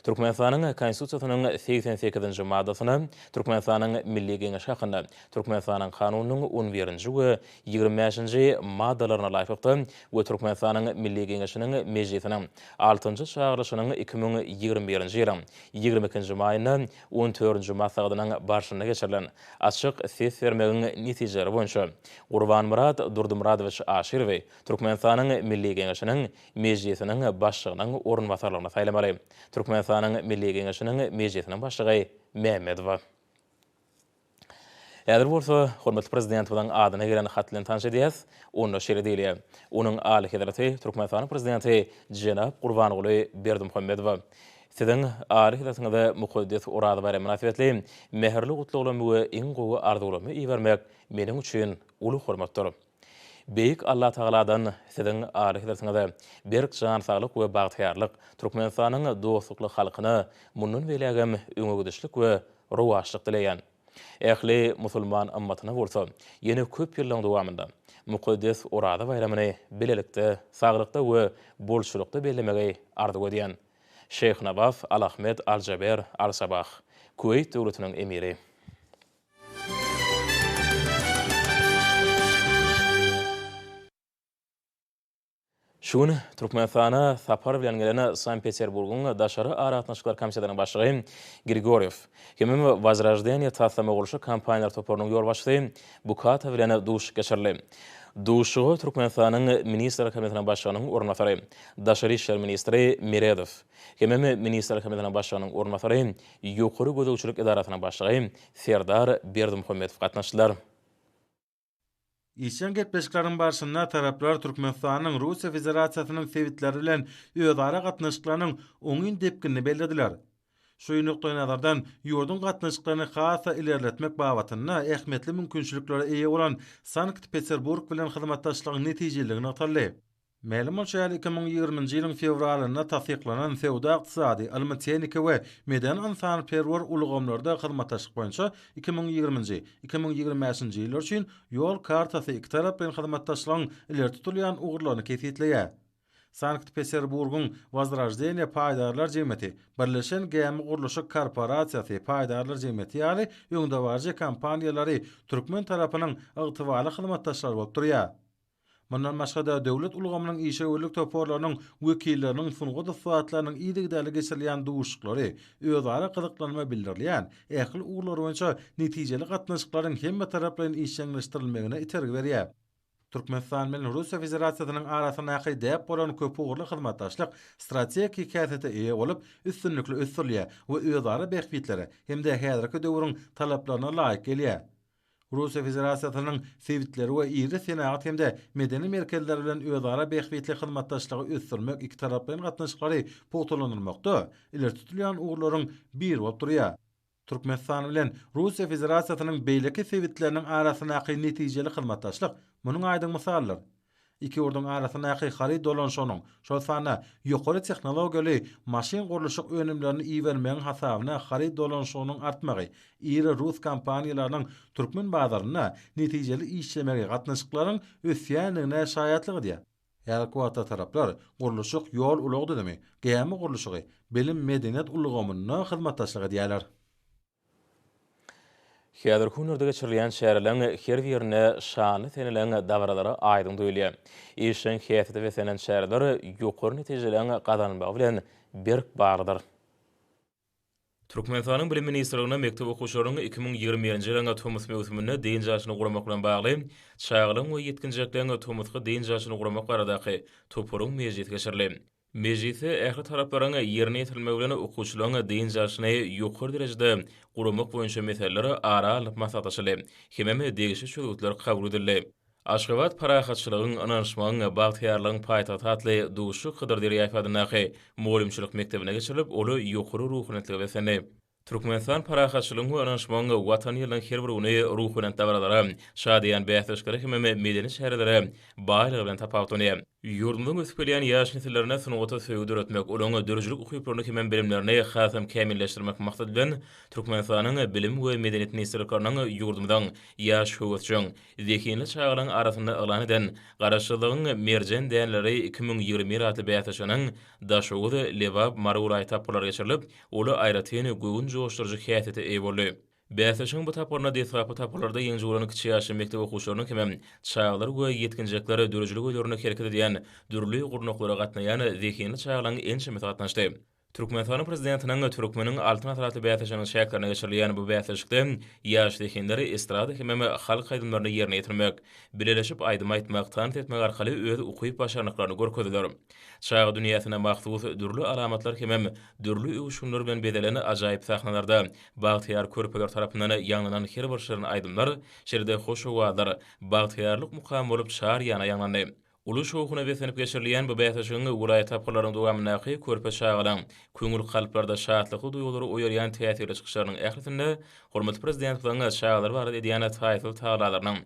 Türkmenistanyň Konstitusiýasynyň 88-nji maddasyna Türkmenistanyň Milli Geňeşi hakynda Türkmenistanyň Kanunynyň on birinji we 25-nji maddalaryna laýyklykda we Türkmenistanyň Milli Geňeşiniň Mejlisiniň altynjy çagyrylyşynyň 2021-nji ýylyň 22-nji maýynda on dördünji maslahatynyň barşynda geçirilen açyk ses bermegiň netijeleri boýunça Gurbanmyrat Durdymyradowiç Aşyrowy Türkmenistanyň Milli Geňeşiniň Mejlisiniň Başlygynyň orunbasarlygyna saýlamaly. Türkmenistanyň Milli Geňeşiniň Mejlisiniň Başlygy Mämmedowa. Häzir bolsa hormatly Prezidentimiziň adyna gelen hat bilen tanyş edýäris. Onda şeýle diýilýär, Onuň Alyhezreti Türkmenistanyň Prezidenti jenap Gurbanguly Berdimuhamedowa Siziň Alyhezretiňize mukaddes Oraza baýramy mynasybetli mähirli gutlaglarymy we iň gowy arzuwlarymy ibermek meniň üçin uly hormatdyr. Beýik Allatagaladan Siziň Alyhezretiňize berk jan saglyk we bagtyýarlyk, Türkmenistanyň dostlukly halkyna mundan beýlägem öňegidişlik we rowaçlyk dileýän. Ähli musulman ymmatyna bolsa ýene köp ýyllaryň dowamynda mukaddes Oraza baýramyny bilelikde, saglykda we bolçulykda bellemegi arzuw edýän. Şeýh Nawaf Al-Ahmed Al-Jaber Al-Sabah, Kuweýt Döwletiniň Emiri. Şu gün Türkmenistana sapar bilen gelen Sankt-Peterburgyň Daşary aragatnaşyklar komitetiniň başlygy Grigorýew hemem Wozroždeniýe taslama-gurluşyk kompaniýalar toparynyň ýolbaşçysy Bukatow bilen duşuşyk geçirildi. Duşuşyga Türkmenistanyň Ministrler Kabinetiniň Başlygynyň orunbasary, daşary işler ministri Meredow hemem Ministrler Kabinetiniň Başlygynyň orunbasary, Ýokary gözegçilik edarasynyň başlygy Serdar Berdimuhamedow gatnaşdylar. Işjeň gepleşikleriň barşynda taraplar Türkmenistanyň Russiýa Federasiýasynyň sebitleri bilen özara gatnaşyklarynyň oňyn depginini bellediler. Şu nukdaýnazardan, ýurduň gatnaşyklaryny has-da ilerletmek babatynda ähmiýetli mümkinçiliklere eýe bolan Sankt-Peterburg bilen hyzmatdaşlygyň netijeliligi nygtaldy. Mälim bolşy ýaly, 2020-nji ýylyň fewralynda tassyklanan Söwda-ykdysady, ylmy-tehniki we medeni-ynsanperwer ulgamlarda hyzmatdaşlyk boýunça 2020-nji, 2025-nji ýyllar üçin Ýol kartasy ikitaraplaýyn hyzmatdaşlygyň ileri tutulýan ugurlaryny kesgitleýär. Sankt-Peterburgyň Wozroždeniýe paýdarlar jemgyýeti, Birleşen gämi gurluşyk korporasiýasy paýdarlar jemgyýeti ýaly öňdebaryjy kompaniýalary türkmen tarapynyň ygtybarly hyzmatdaşlary bolup durýar. Mundan başga-da, döwlet ulgamynyň işewürlik toparlarynyň wekilleriniň sungat ussatlarynyň yzygiderli geçirilýän duşuşyklary özara gyzyklanma bildirilýän ähli ugurlar boýunça netijeli gatnaşyklaryň hemmetaraplaýyn işjeňleşdirilmegine itergi berýär. Türkmenistan bilen Russiýa Federasiýasynyň arasyndaky däp bolan köpugurly hyzmatdaşlyk strategik häsiýete eýe bolup, üstünlikli ösdürilýär we özara bähbitlere hem-de häzirki döwrüň talaplaryna laýyk gelýär. Russiýa Federasiýasynyň sebitleri we iri senagat hem-de medeni merkezleri bilen özara bähbitli hyzmatdaşlygy ösdürmek ikitaraplaýyn gatnaşyklary pugtalandyrmakda ileri tutulýan ugurlaryň biri bolup durýar. Türkmenistan bilen Russiýa Federasiýasynyň beýleki sebitleriniň arasyndaky netijeli hyzmatdaşlyk munuň aýdyň mysalydyr. Iki ýurduň arasyndaky haryt dolanyşygynyň, şol sanda ýokary tehnologiýaly maşyn gurluşyk önümlerini ibermegiň hasabyna haryt dolanyşygynyň artmagy, iri rus kompaniýalarynyň türkmen bazarynda netijeli işlemegi gatnaşyklaryň ösýändigine şaýatlyk edýär. Häzirki wagtda taraplar gurluşyk, ýol-ulag düzümi, gämi gurluşygy, bilim-medeniýet ulgamynda hyzmatdaşlyk edýärler. Häzirki günlerde geçirilýän çäreleriň her birinde şanly seneleriň dabaralary aýdyň duýulýar. Işjeň häsiýete beslenen çäreler ýokary netijeleriň gazanylmagy bilen berk baglydyr. Türkmenistanyň Bilim ministrliginde mekdep okuwçylarynyň 2021-nji ýylyň tomus möwsüminde dynç alşyny guramak bilen bagly Çagalaryň we ýetginjekleriň tomusky dynç alşyny guramak baradaky toparyň mejlisi geçirildi. Mejlisde ähli talaplaryň ýerine ýetirilmegi bilen okuwçylaryň dynç alşyny ýokary derejede guramak boýunça meseleler ara alnyp maslahatlaşyldy hemem degişli çözgütler kabul edildi. Aşgabat parahatçylygyň, ynanyşmagyň, bagtyýarlygyň paýtagty atly duşuşyk Hydyr Derýaýew adyndaky mugallymçylyk mekdebinde geçirilip, ol ýokary ruhubelentlige beslendi. Türkmenistan parahatçylygyň we ynanyşmagyň Watany ýylynyň her bir güni ruhubelent dabaralara, şadyýan bäsleşiklere hemem medeni çärelere baýlygy bilen tapawutlanýar. Ýurdumyzyň ösüp gelýän ýaş nesillerinde sungata söýgi döretmek, olaryň döredijilik ukyplaryny hemem bilimlerini hasam kämilleşdirmek maksady bilen, Türkmenistanyň Bilim we Medeniýet ministrlikleriniň ýurdumyzyň ýaş höwesjeň, zehinli çagalaryň arasynda yglan eden Garaşsyzlygyň merjen däneleri 2021 atly bäsleşiginiň Daşoguz, Lebap, Mary welaýat tapgyrlary geçirilip, Ol aýratyn göwün joşduryjy häsiýete eýe boldy. Bäsleşigiň bu tapgyrynda deslapky tapgyrlarda ýeňiji bolan kiçi ýaşly mekdep okuwçylarynyň hemem çagalar we ýetginjekler döredijilik öýlerinde hereket edýän dürli gurnaklara gatnaýan zehinli çagalaryň ençemesi gatnaşdy. Türkmenistanyň Prezidentiniň Türkmeniň Altyn asyry atly bäsleşiginiň çäklerinde geçirilýän bu bäsleşikde ýaş zehinler estrada hemem halk aýdymlaryny ýerine ýetirmek, bileleşip aýdym aýtmak, tans etmek arkaly öz ukyp-başarnyklaryny görkezdiler. Çaga dünýäsine mahsus dürli alamatlar hemem dürli öwüşginler bilen bezelen ajaýyp sahnalarda bagtyýar körpeler tarapyndan ýaňlanan her bir şirin aýdymlar, şeýle-de hoş owazlar bagtyýarlyk mukamy bolup çar ýana ýaňlandy. Uly şowhuna beslenip geçirilýän bu bäsleşigiň welaýat tapgyrlarynyň dowamyndaky körpe çagalaň köňül kalplarda şatlykly duýgulary oýarýan täsirli çykyşlarynyň ählisinde hormatly Prezidentimiziň çagalar barada edýän taýsyz tagallalarynyň,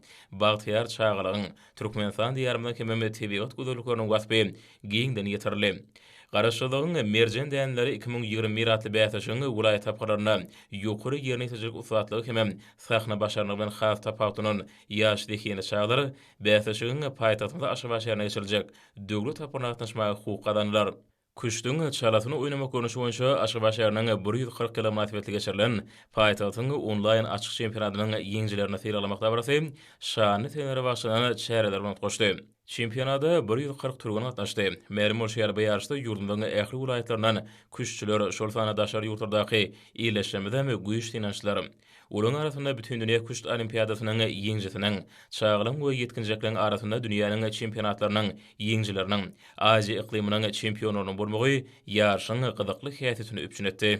bagtyýar çagalygyň, Türkmenistan Diýarymyzyň hemem tebigat gözellikleriniň waspy giňden ýetirildi. Garaşsyzlygyň merjen däneleri 2021 atly bäsleşigiň welaýat tapgyrlarynda ýokary ýerine ýetirijilik ussatlygy hemem sahna başarnygy bilen has tapawutlanan ýaş zehinli çagalar bäsleşigiň paýtagtymyz Aşgabat şäherinde geçiriljek döwlet tapgyryna gatnaşmaga hukuk gazandylar. Küştüň çalasyny oýnamak görnüşi boýunça Aşgabat şäheriniň 140 ýyly mynasybetli geçirilen paýtagtyň onlaýn açyk çempionatynyň ýeňijilerini sylaglamak dabarasy şanly senelere bagyşlanan çäreler bilen utgaşdy. Çempionata 140 türgen gatnaşdy. Mälim bolşy ýaly, bu ýaryşda ýurdumyzyň ähli welaýatlaryndan küştçüler, şol sanda daşary ýurtlardaky ildeşlerimizem güýç synanyşdylar. Olaryň arasynda Bütindünýä küşt olimpiadasynyň ýeňijisiniň, çagalaryň we ýetginjekleriň arasynda dünýäniň çempionatlarynyň ýeňijileriniň, Aziýa yklymynyň çempionlarynyň bolmagy ýaryşyň gyzykly häsiýetini üpjün etdi.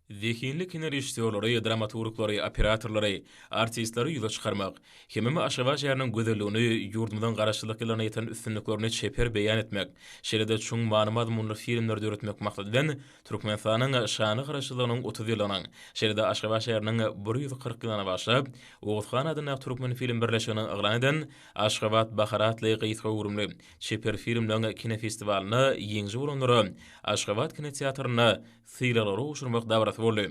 Zehinli kinorežissýorlary, dramaturglary, operatorlary, artistleri ýüze çykarmak, hemem Aşgabat şäheriniň gözelligini, ýurdumyzyň Garaşsyzlyk ýyllarynda ýeten üstünliklerini çeper beýan etmek, şeýle-de çuň many-mazmunly filmleri döretmek maksady bilen, Türkmenistanyň şanly Garaşsyzlygynyň 30 ýyllygynyň, şeýle-de Aşgabat şäheriniň 140 ýyllygyna bagyşlap, Oguzhan adyndaky Türkmenfilm birleşiginiň yglan eden Aşgabat bahary atly gysga göwrümli çeper filmleň kinofestiwalynda ýeňiji bolanlara Aşgabat kinoteatrynda sylaglary gowşurmak dabarasy boldy.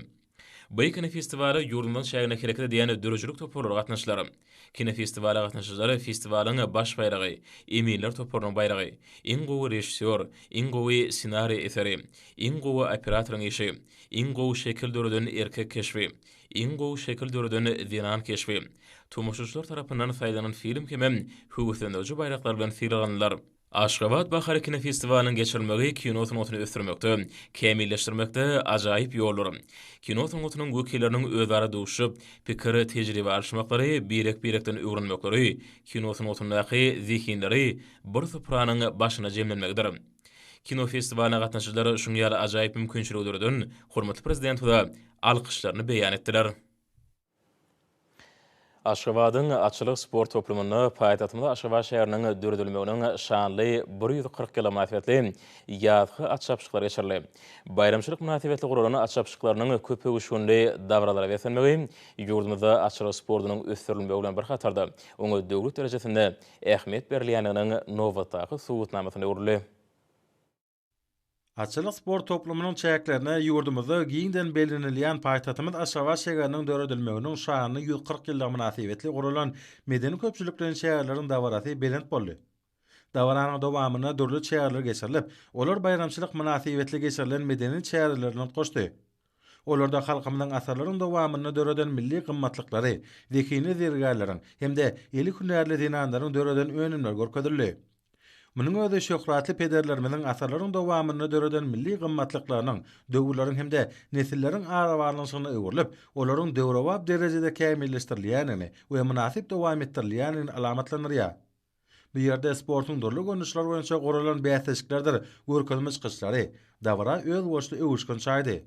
Bu kinofestiwala ýurdumyzyň çäginde hereket edýän döredijilik toparlary gatnaşdylar. Kinofestiwala gatnaşyjylar festiwalyň baş baýragy, eminler toparynyň baýragy, iň gowy režissýor, iň gowy ssenariý eseri, iň gowy operatoryň işi, iň gowy şekil döreden erkek keşbi, iň gowy şekil döreden zenan keşbi, tomaşaçylar tarapyndan saýlanan film hemem höweslendiriji baýraklar bilen sylaglandylar. Aşgabat bahary kinofestiwalynyň geçirilmegi kino sungatyny ösdürmekde, kämilleşdirmekde ajaýyp ýoldur. Kino sungatynyň wekilleriniň özara duşuşyp, pikir, tejribe alyşmaklary, birek-birekden öwrenmekleri kino sungatyndaky zehinleri bir supranyň başyna jemlenmegidir. Kinofestiwalyna gatnaşyjylar şunuň ýaly ajaýyp mümkinçiligi döreden hormatly Prezidentimize alkyşlaryny beýan etdiler. Aşgabadyň Atçylyk sport toplumynda paýtagtymyz Aşgabat şäheriniň döredilmeginiň şanly 140 ýyllygy mynasybetli ýazky at çapyşyklary geçirildi. Baýramçylyk mynasybetli guralan at çapyşyklarynyň köpöwüşginli dabaralara beslenmegi ýurdumyzda atçylyk sportunyň ösdürilmegi bilen bir hatarda, oňa döwlet derejesinde ähmiýet berilýändiginiň nobatdaky subutnamasyna öwrüldi. Atçylyk sport toplumynyň çäklerinde ýurdumyzda giňden bellenilýän paýtagtymyz Aşgabat şägeriniň döredilmeginiň şanly 140 ýyllygy mynasybetli guralan medeni-köpçülikleýin çäreleriň dabarasy belent boldy. Dabaranyň dowamynda dürli çäreler geçirilip, olar baýramçylyk mynasybetli geçirilen medeni çäreler bilen utgaşdy. Olarda halkymyzyň asyrlaryň dowamynda döreden milli gymmatlyklary, zehinli zergärleriň hem-de eli hünärli zenanlaryň döreden önümleri görkezildi. Munuň özi şöhratly pederlerimiziň asyrlaryň dowamynda döreden milli gymmatlyklarynyň döwürleriň hem-de nesilleriň arabaglanyşygyna öwrülip, olaryň döwrebap derejede kämilleşdirilýändigini we mynasyp dowam etdirilýändigini alamatlandyrýar. Bu ýerde sportuň dürli görnüşleri boýunça guralan bäsleşiklerdir görkezme çykyşlary dabara özboluşly öwüşgin çaýdy.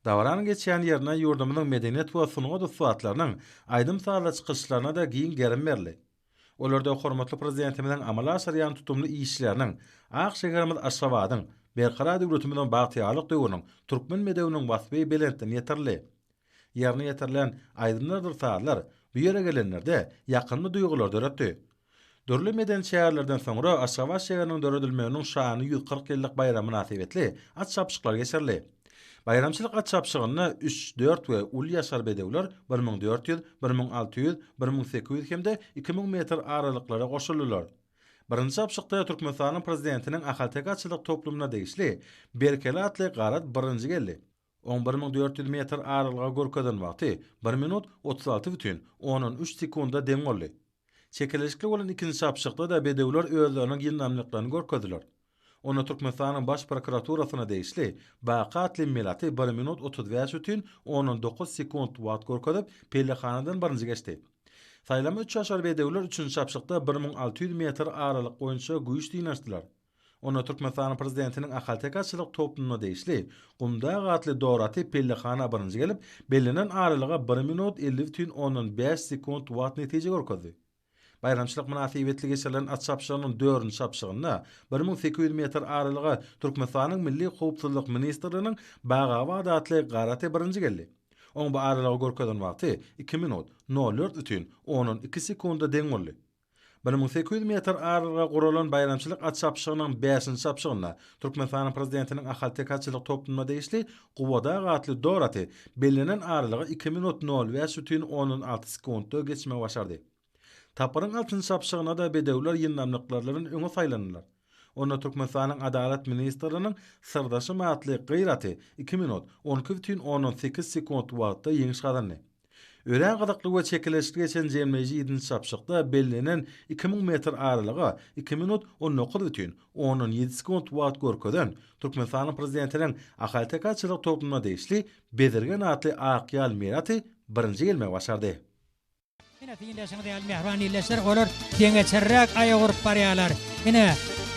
Dabaranyň geçýän ýerinde ýurdumyzyň medeniýet we sungat ussatlarynyň aýdym-sazly çykyşlaryna-da giň gerim berildi. Olarda hormatly Prezidentimiziň amala aşyrýan tutumly işleriniň, ak şäherimiz Aşgabadyň, Berkarar döwletimiziň bagtyýarlyk döwrüniň türkmen bedewiniň waspy belentden ýetirildi. Ýerine ýetirilen aýdymlardyr sazlar bu ýere gelenlerde ýakymly duýgulary döretdi. Dürli medeni çärelerden soňra Aşgabat şäheriniň döredilmeginiň şanly 140 ýyllyk baýramy mynasybetli at çapyşyklary geçirildi. Baýramçylyk at çapyşygynda üç, dört we uly ýaşar bedewler 1400, 1600, 1800 hem-de 2000 metr aralyklara goşuldylar. Birinji çapyşykda Türkmenistanyň Prezidentiniň ahalteke atçylyk toplumyna degişli Berkeli atly garat birinji geldi. Oň 1400 metr aralyga görkezen wagty bir minut 36 bütin ondan üç sekunda deň boldy. Çekeleşikli bolan ikinji çapyşykda-da bedewler özleriniň ýyndamlyklaryny görkezdiler. Onda Türkmenistanyň Baş prokuraturasyna degişli Baky atly Melaty bir minut 35 bütin ondan dokuz sekunt wagt görkezip, pellehanadan birinji geçdi. Saýlama üçaşar bedewler üçünji çapyşykda 1600 metr aralyk boýunça güýç synanyşdylar. Onda Türkmenistanyň Prezidentiniň ahalteke atçylyk toplumyna degişli Gumdag atly dor aty pellehana birinji gelip, bellenen aralyga bir minut 50 bütin ondan bäş sekunt wagt netije görkezdi. Baýramçylyk mynasybetli geçirilen at çapyşygynyň dördünji çapyşygynda 1800 metr aralyga Türkmenistanyň Milli howpsuzlyk ministrliginiň Bagabat atly gar aty birinji geldi. Oň bu aralygy görkezen wagty iki minut nol dört bütin ondan iki sekunda deň boldy. 1800 metr aralyga guralan baýramçylyk at çapyşygynyň bäşinji çapyşygynda Türkmenistanyň Prezidentiniň ahalteke atçylyk toplumyna degişli Gubadag atly dor aty bellenen aralygy iki minut nol bäş bütin ondan alty sekuntda geçmegi başardy. Tapgyryň altynjy çapyşygynda-da bedewler ýyndamlyklary bilen öňe saýlandylar. Onda Türkmenistanyň Adalat ministrliginiň Syrdaşym atly gyr aty iki minut, 12 bütin ondan sekiz sekunt wagtda ýeňiş gazandy. Örän gyzykly we çekeleşikli geçen jemleýji ýedinji çapyşykda bellenen 2000 metr aralyga iki minut 19 bütin ondan ýedi sekunt wagt görkezen Türkmenistanyň Prezidentiniň Ahalteke atçylyk toplumyna degişli Bezirgen atly akýal mele aty birinji gelmegi başardy. Ine, synlaşyňyz ýaly, mähriban ildeşler, olar deňeçerräk aýak urup barýarlar. Ine,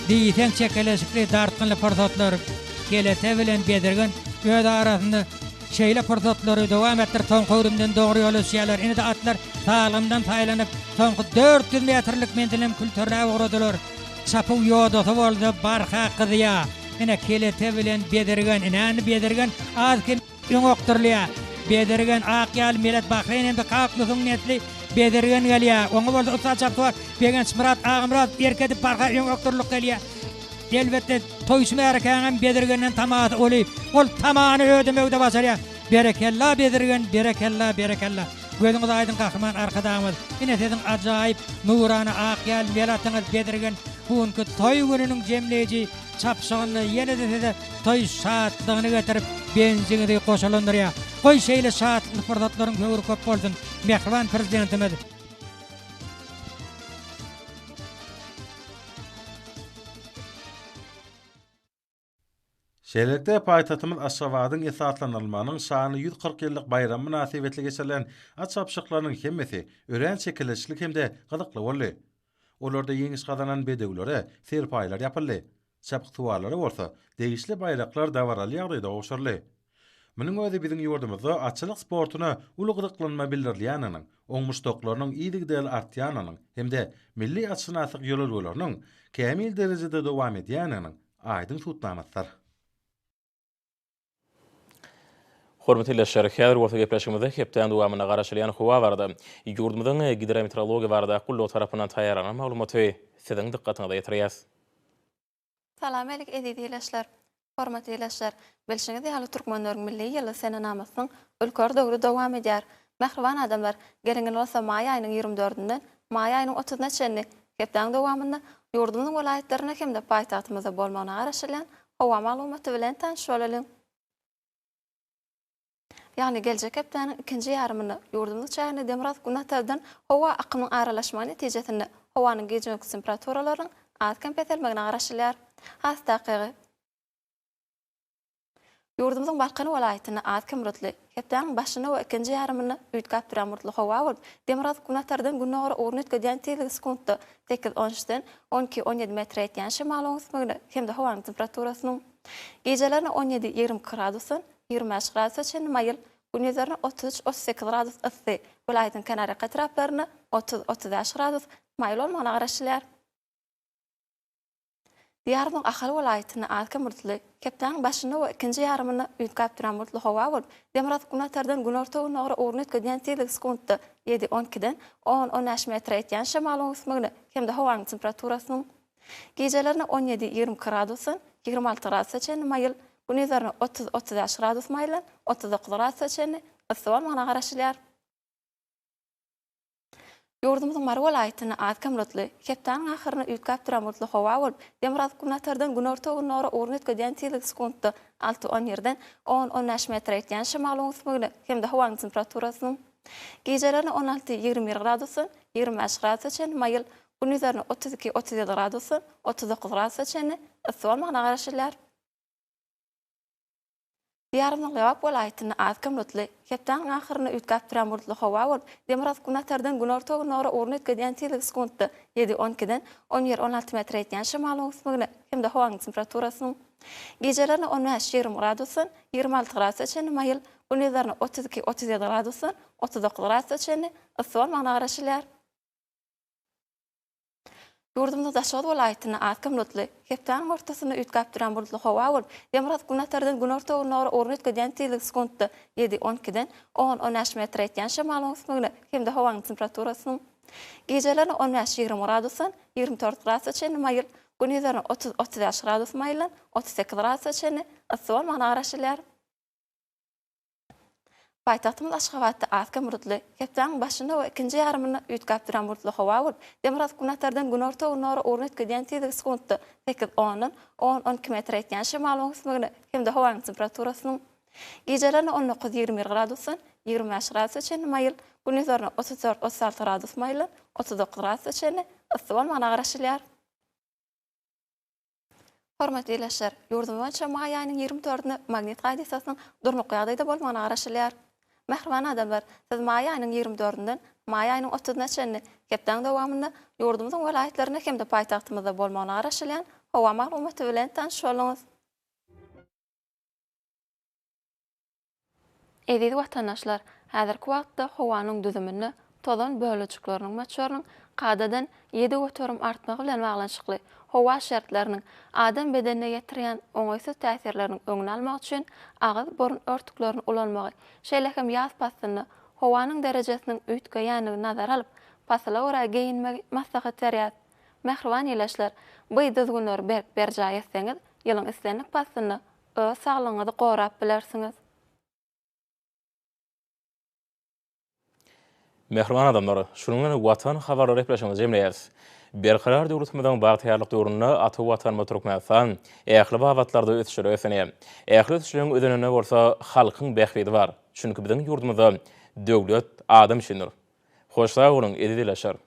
diýseň çekeleşikli, dartgynly pursatlar. Kelete bilen Bezirgen öz arasynda şeýle pursatlary dowam etdirip, soňky öwrümden dogry ýola düşýärler. Ine-de atlar salgymdan saýlanyp, soňky 400 metrlik menzilem külterläp ugradylar. Çapuw ýodasy bolsa barha gyzýar. Ine, Kelete bilen Bezirgen, ine, indi Bezirgen az-kem Öňe okdurylýar. Bezirgen, ak ýaly Meret Bahreýn hem-de Kaknusyň nesli Bezirgen gelýär. Oňa bolsa ussat çapsuwar Begençmyrat Agamyradow erk edip barha öňe okdurylyp gelýär. Elbetde, toýçy märekäňem Bezirgenden tamasy uly. Ol tamany ödemegi-de başarýar. Berekella, Bezirgen, berekella, berekella! Gözüňiz aýdyň Gahryman Arkadagymyz! Ine siziň ajaýyp, nurana ak ýaly mel atyňyz Bezirgen bu günki toý gününiň jemleýji çapyşygynda ýene-de size toý şatlygyny getirip, begenjiňizi goşalandyrýar. Goý, şeýle şatlykly pursatlaryň höwri köp bolsun, mähriban Prezidentimiz! Şeýlelikde, paýtagtymyz Aşgabadyň esaslandyrylmagynyň şanly 140 ýyllyk baýramy mynasybetli geçirilen at çapyşyklarynyň hemmesi örän çekeleşikli hem-de gyzykly boldy. Olarda ýeňiş gazanan bedewlere serpaýlar ýapyldy. Çapyksuwarlara bolsa degişli baýraklar dabaraly ýagdaýda gowşuryldy. Munuň özi biziň ýurdumyzda atçylyk sportuna uly gyzyklanma bildirilýändiginiň, oň muşdaklarynyň yzygiderli artýandygynyň hem-de milli atşynaslyk ýörelgeleriniň kämil derejede dowam edýändiginiň aýdyň subutnamasydyr. Hormatly ildeşler, häzir bolsa gepleşigimizde hepdäniň dowamynda garaşylýan howa barada ýurdumyzyň Gidrometeorologiýa baradaky gullugy tarapyndan taýýarlanan maglumaty siziň dykgatyňyza ýetirýäs. Salam alik eziz ildeşler! Hormatly ildeşler! Bilşiňiz ýaly türkmenleriň milli ýyly senenamasynyň ülker döwri dowam edýär. Mähriban adamlar, geliň indi bolsa maý aýynyň 20 dördünden maý aýynyň otuzyna çenli hepdäniň dowamynda ýurdumyzyň welaýatlarynda hem-de paýtagtymyzda bolmagyna garaşylýan howa maglumaty bilen tanyş bolalyň. Ýagny geljek hepdäniň ikinji ýarymynda ýurdumyzyň çägine demirgazyk-günbatardan howa akymyň aralaşmagy netijesinde howanyň gije-gündizki temperaturalarynyň az-kem peselmegine garaşylýar. Has takygy, ýurdumyzyň Balkan welaýatynda az-kem bulutly, hepdäniň başynda we ikinji ýarymynda üýtgäp durýan bulutly howa bolup, demirgazyk-günbatardan gündogara ugruny üýtgedýän tizligi sekuntda sekiz, on üçden on iki, on ýedi metre ýetýän şemalyň öwüsmegine hem-de howanyň temperaturasynyň gijelerine on ýedi, 22 gradusdan 25 gradusa çenli maýyl, gündizlerine 33, 38 gradus yssy, welaýatyň kenarýaka etraplarynda 30, 35 gradus maýyl bolmagyna garaşylýar. Diýarymyzyň Ahal welaýatynda az-kem bulutly, hepdäniň başynda we ikinji ýarymynda üýtgäp duran bulutly howa bolup, demirgazyk-günbatardan günorta-gündogara ugruny üýtgedýän tizligi sekuntda ýedi, on ikiden on, on bäş metre ýetýän şemalyň öwüsmegine hem-de howanyň temperaturasynyň Gijelerine 17, 22 gradusdan 26 gradusa çenli maýyl, gündizlerine 30, 35 gradus maýyldan 39 gradusa çenli yssy bolmagyna garaşylýar. Ýurdumyzyň Mary welaýatynda az-kem bulutly, hepdäniň ahyrynda üýtgäp duran bulutly howa bolup, demirgazyk-günbatardan günorta-gündogara ugruny üýtgedýän tizligi sekuntda alty, on birden on, on bäş metre ýetýän şemalyň öwüsmegine hem-de howanyň temperaturasynyň gijelerine 16, 21 gradusdan 25 gradusa çenli maýyl, Gündizlerine 32, 37 gradusdan 39 gradusa çenli yssy bolmagyna garaşylýar. Diýarymyzyň Lebap welaýatynda az-kem bulutly, hepdäniň ahyrynda üýtgäp durýan bulutly howa bolup, demirgazyk-günbatardan günorta-gündogara ugruny üýtgedýän tizligi sekuntda ýedi, on ikiden on bir, 16 metre ýetýän şemalyň öwüsmegine hem-de howanyň temperaturasynyň gijelerine 15, 20 gradusdan 26 gradusa çenli maýyl, gündizlerine 32, 37 gradusdan 39 gradusa çenli yssy bolmagyna garaşylýar. Ýurdumyzyň Daşoguz welaýatynda az-kem bulutly, hepdäniň ortasynda üýtgäp durýan bulutly howa bolup, demirgazyk-günbatardan günorta-gündogara ugruny üýtgedýän tizligi sekuntda ýedi, on ikiden on, on bäş metre ýetýän şemalyň öwüsmegine hem-de howanyň temperaturasynyň gijelerine on bäş, 20 gradusdan 24 gradusa çenli maýyl, gündizlerine 30, 35 gradus maýyldan 38 gradusa çenli yssy bolmagyna garaşylýar. Paýtagtymyz Aşgabatda az-kem bulutly, hepdäniň başynda we ikinji ýarymynda üýtgäp durýan bulutly howa bolup, demirgazyk-günortadan günorta-gündogara ugruny üýtgedýän tizligi sekuntda sekiz ondan on-on iki metre ýetýän şemalyň öwüsmegine hem-de howanyň temperaturasynyň gijelerine on dokuz-ýigrimi bir gradusdan 25 gradusa çenli maýyl, gündizlerine 34-36 gradus maýyldan 39 gradusa çenli yssy bolmagyna garaşylýar. Hormatly ildeşler, ýurdumyz boýunça maý aýynyň ýigrimi dördünde magnit hadysasynyň durnukly ýagdaýda bolmagyna garaşylýar. Mähriban adamlar, siz maý aýynyň ýigrimi dördünden maý aýynyň otuzyna çenli hepdäň dowamynda ýurdumyzyň welaýatlarynda hem-de paýtagtymyzda bolmagyna garaşylýan howa maglumaty bilen tanyş bolduňyz. Eziz watandaşlar, häzirki wagtda howanyň düzüminde tozan bölejikleriniň möçberiniň kadadan 7% artmagy bilen baglanyşykly howa şertleriniň adam bedenine ýetirýän oňaýsyz täsirleriniň öňüni almak üçin agyz-burun örtüklerini ulanmagy, şeýle hem ýaz paslynda howanyň derejesiniň üýtgeýändigini nazara alyp, pasyla görä geýinmegi maslahat berýäris. Mähriban ildeşler, by düzgünleri berk berjaý etseňiz, ýylyň islendik paslynda Öz saglygyňyzy gorap bilersiňiz. Mähriban adamlar, şunuň bilen Watan habarlary gepleşigimizi jemleýäris. Berkarar döwletimiziň bagtyýarlyk döwründe ata Watanymyz Türkmenistan ähli babatlarda ösüşlere ösenýär. Ähli ösüşleriň özeninde bolsa halkyň bähbidi bar. Çünki biziň ýurdumyzda döwlet adam üçindir. Hoş sag boluň, eziz ildeşler!